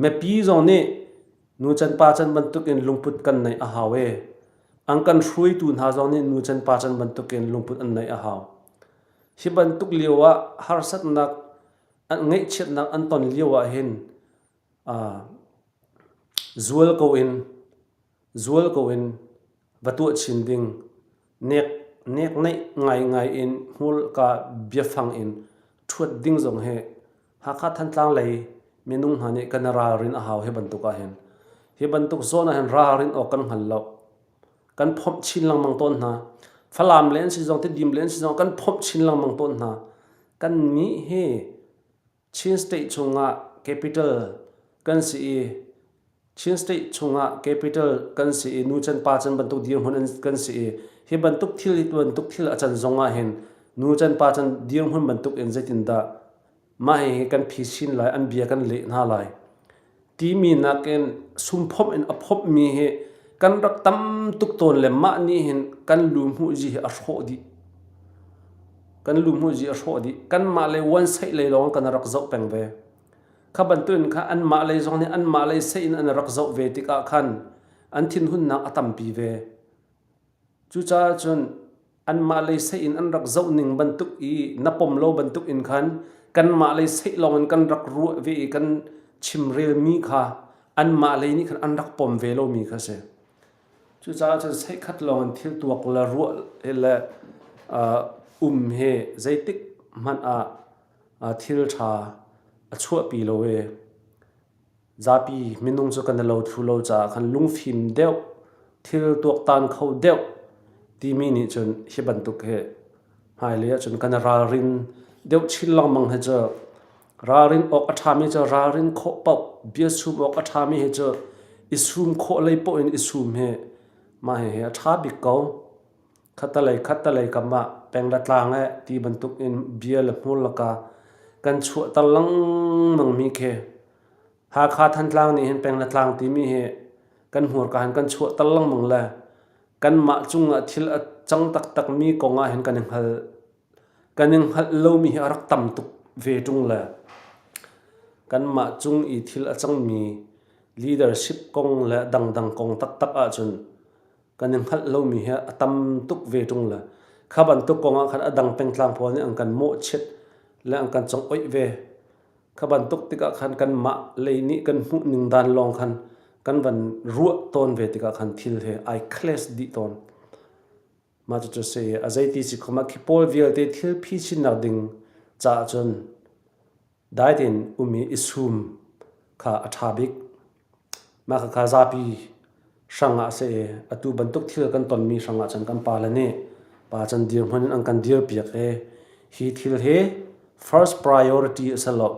Mipi zong nih nu can pa can bantuk in lungput kan neih a hau e. An kan hruaitu hna zong nih nu can pa can bantuk in lungput an neih a hau. Hi bantuk lio ah harsatnak an ngaihchiatnak an ton lio ah hin zual ko in zual ko in va tuah chin ding nek nek neih ngaingai in hmurka biafang in ṭhuat ding zong hi Hakha Thantlang lei minung hna nih kan i ralrin a hau hi bantuk ah hin. Hi bantuk zawn ah hin ralrin awk kan hngal lo. Kan phomh chin lengmang tawn hna. Falam le an si zong Tidim le an si zong kan phomh chin lengmang tawn hna. Kan nih hi Chin state chungah capital kan si i Chin state chungah capital kan si i nu can pa can bantuk dirhmun kan si i hi bantuk thil hi bantuk thil a can zong ah hin nu can pa can dirhmun bantuk in zeitindah mah hi kan phisin lai an bia kan leh hna lai timi nakin sumphomh in a phomhmi hi kan rak tam tuk tawn le mah nih hin kan lu hmuh zi hi a hrawh dih kan lu hmuh zi a hrawh dih kanmah le wan saih lei lawng kan rak zoh peng ve Kha bantukin kha anmah lei zong nih anmah lei seh in an rak zoh ve tikah khan an thinhunnak a tampi ve. Cucaah cun anmah lei seh in an rak zoh ning bantuk i na pom lo bantuk in khan kanmah lei seh lawng in kan rak ruah ve i kan chimrelmi kha anmah lei nih khan an rak pom ve lomi kha si. Cucaah cun seikhat lawng in thil tuak le ruah le um hi zeitik hmanh ah thil ṭha a chuahpi lo i zapi minung cu kan i lo thlu lo caah khan lungfim deuh, thil tuaktan kho deuh timi nih cun hi bantuk hi hmailei ahcun kan i ralrin deuh chin lengmang hi cu ralrin awk a ṭhami cu ralrin khawh paoh, bia sum awk a ṭhami hi cu i sum khawh lei paoh in i sum hi mah hihi a ṭha bik ko. Khattalei khattalei kam ah peng le tlang eh ti bantuk in bia le hmur laka kan chuahter lengmang mi khi Hakha Thantlang nih hin peng le tlang timi hi kan hmurka hin kan chuahter lengmang le kanmah cungah thil a cang taktak mi kong ah hin kan i hngal kan i hngalh lomi hi a rak tam tuk ve ṭung le kanmah cung i thil a cangmi leadership kong le dangdang kong taktak ahcun kan i hngalh lomi hi a tam tuk ve ṭung le kha bantuk kong ah khan a dang pengtlang pawl nih an kan mawhchiat le an kan congoih ve. Kha bantuk tikah khan kanmah lei nih kan hmuh ning dan lawng khan kan van ruah tawn ve tikah khan thil he ai clash dih tawn. Mah cucu si a zeiti si khom ah khi pawl vialte thil phisinnak ding caah cun Dai tein um i i sum kha a ṭha bik. Mah khakha zapi hrang ah a si i atu bantuk thil kan tonmi hrang ah cun kan pale nih pa can dirhmun in an kan dirpiak i hi thil hi first priority a si lo.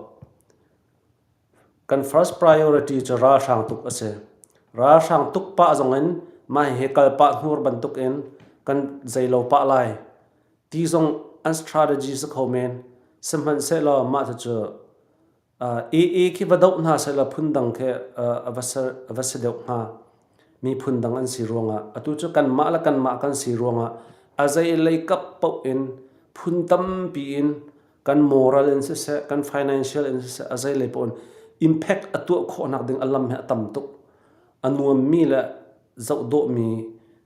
Kan first priority cu ralhrang tuk a si. Ralhrang tuk pah zong in mah hihi kal pah hnur bantuk in kan zeilo pah lai. Ti zong an strategy si kho men. Sihmanhsehlaw mah cucu AA khi va doh hna sehlaw phundang khi a va a va si deuh hnga. Miphun dang an si ruangah atu cu kanmah le kanmah kan si ruangah a zei lei kap paoh in phun tampi in kan moral in siseh kan financial in siseh a zei lei paoh in impact a tuah khawhnak ding a lam hi a tam tuk. A nuammi le zoh dawhmi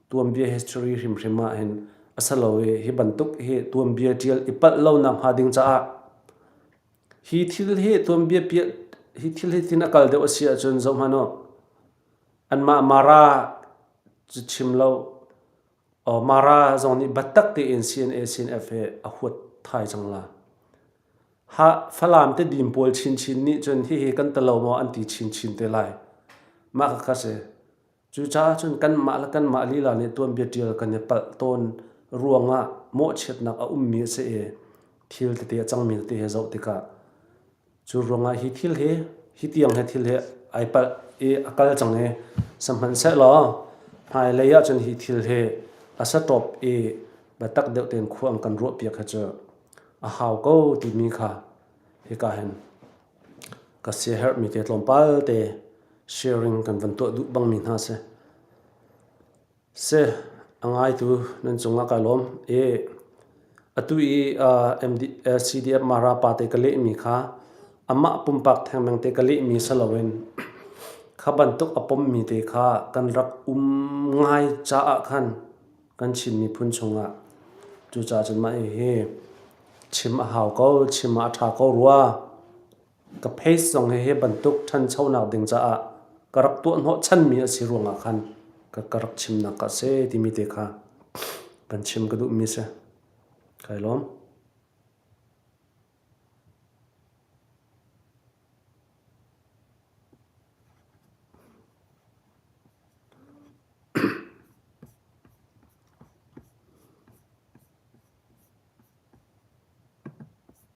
tuanbia history hrimhrim ah hin a si lo i hi bantuk hi tuanbia ṭial i palh lonak hnga ding caah hi thil hi tuanbia piah hi thil hi tin a kal deuh a si ahcun zoh hmanh u anmah Mara cu chim lo Mara zong nih biatak tein CNA CNF he a huat thai cang la. Ha Falam te dim pawl chinchin nih cun hihi kan talo maw an ti chinchin te lai. Mah kha si. Cucaah cun kanmah le kanmah lila nih tuanbia ṭial kan i palh tawn ruangah mawhchiatnak a ummi a si i thil tete a cangmi tete he zoh tikah cu ruangah hi thil hi hi tiang he thil hi ai palh i a kal cang i sihmanhsehlaw hmailei ah cun hi thil hi a satawp i biatak deuh tein khua an kan ruahpiak hi cu. A hau ko timi kha hika hin ka siaherhmi te tlawmpal te sharing kan van tuah duh bangmi hna si. Si, a ngaitu nan cungah kai lawm. I atu i MD, CDF Mara pa te ka lehmi kha amah pumpak thengmeng te ka lehmi si loin kha bantuk a pommi te kha kan rak um ngai caah khan kan Chin miphun chungah cucaah cun mah hihi chim a hau ko, chim ah a ṭha ko rua. Ka page zong hi hi bantuk ṭhanchonak ding caah ka rak tuah hnawhchanmi a si ruangah khan ka, ka rak chimnak a si timi te kha van chim ka duhmi si. Kai lawm.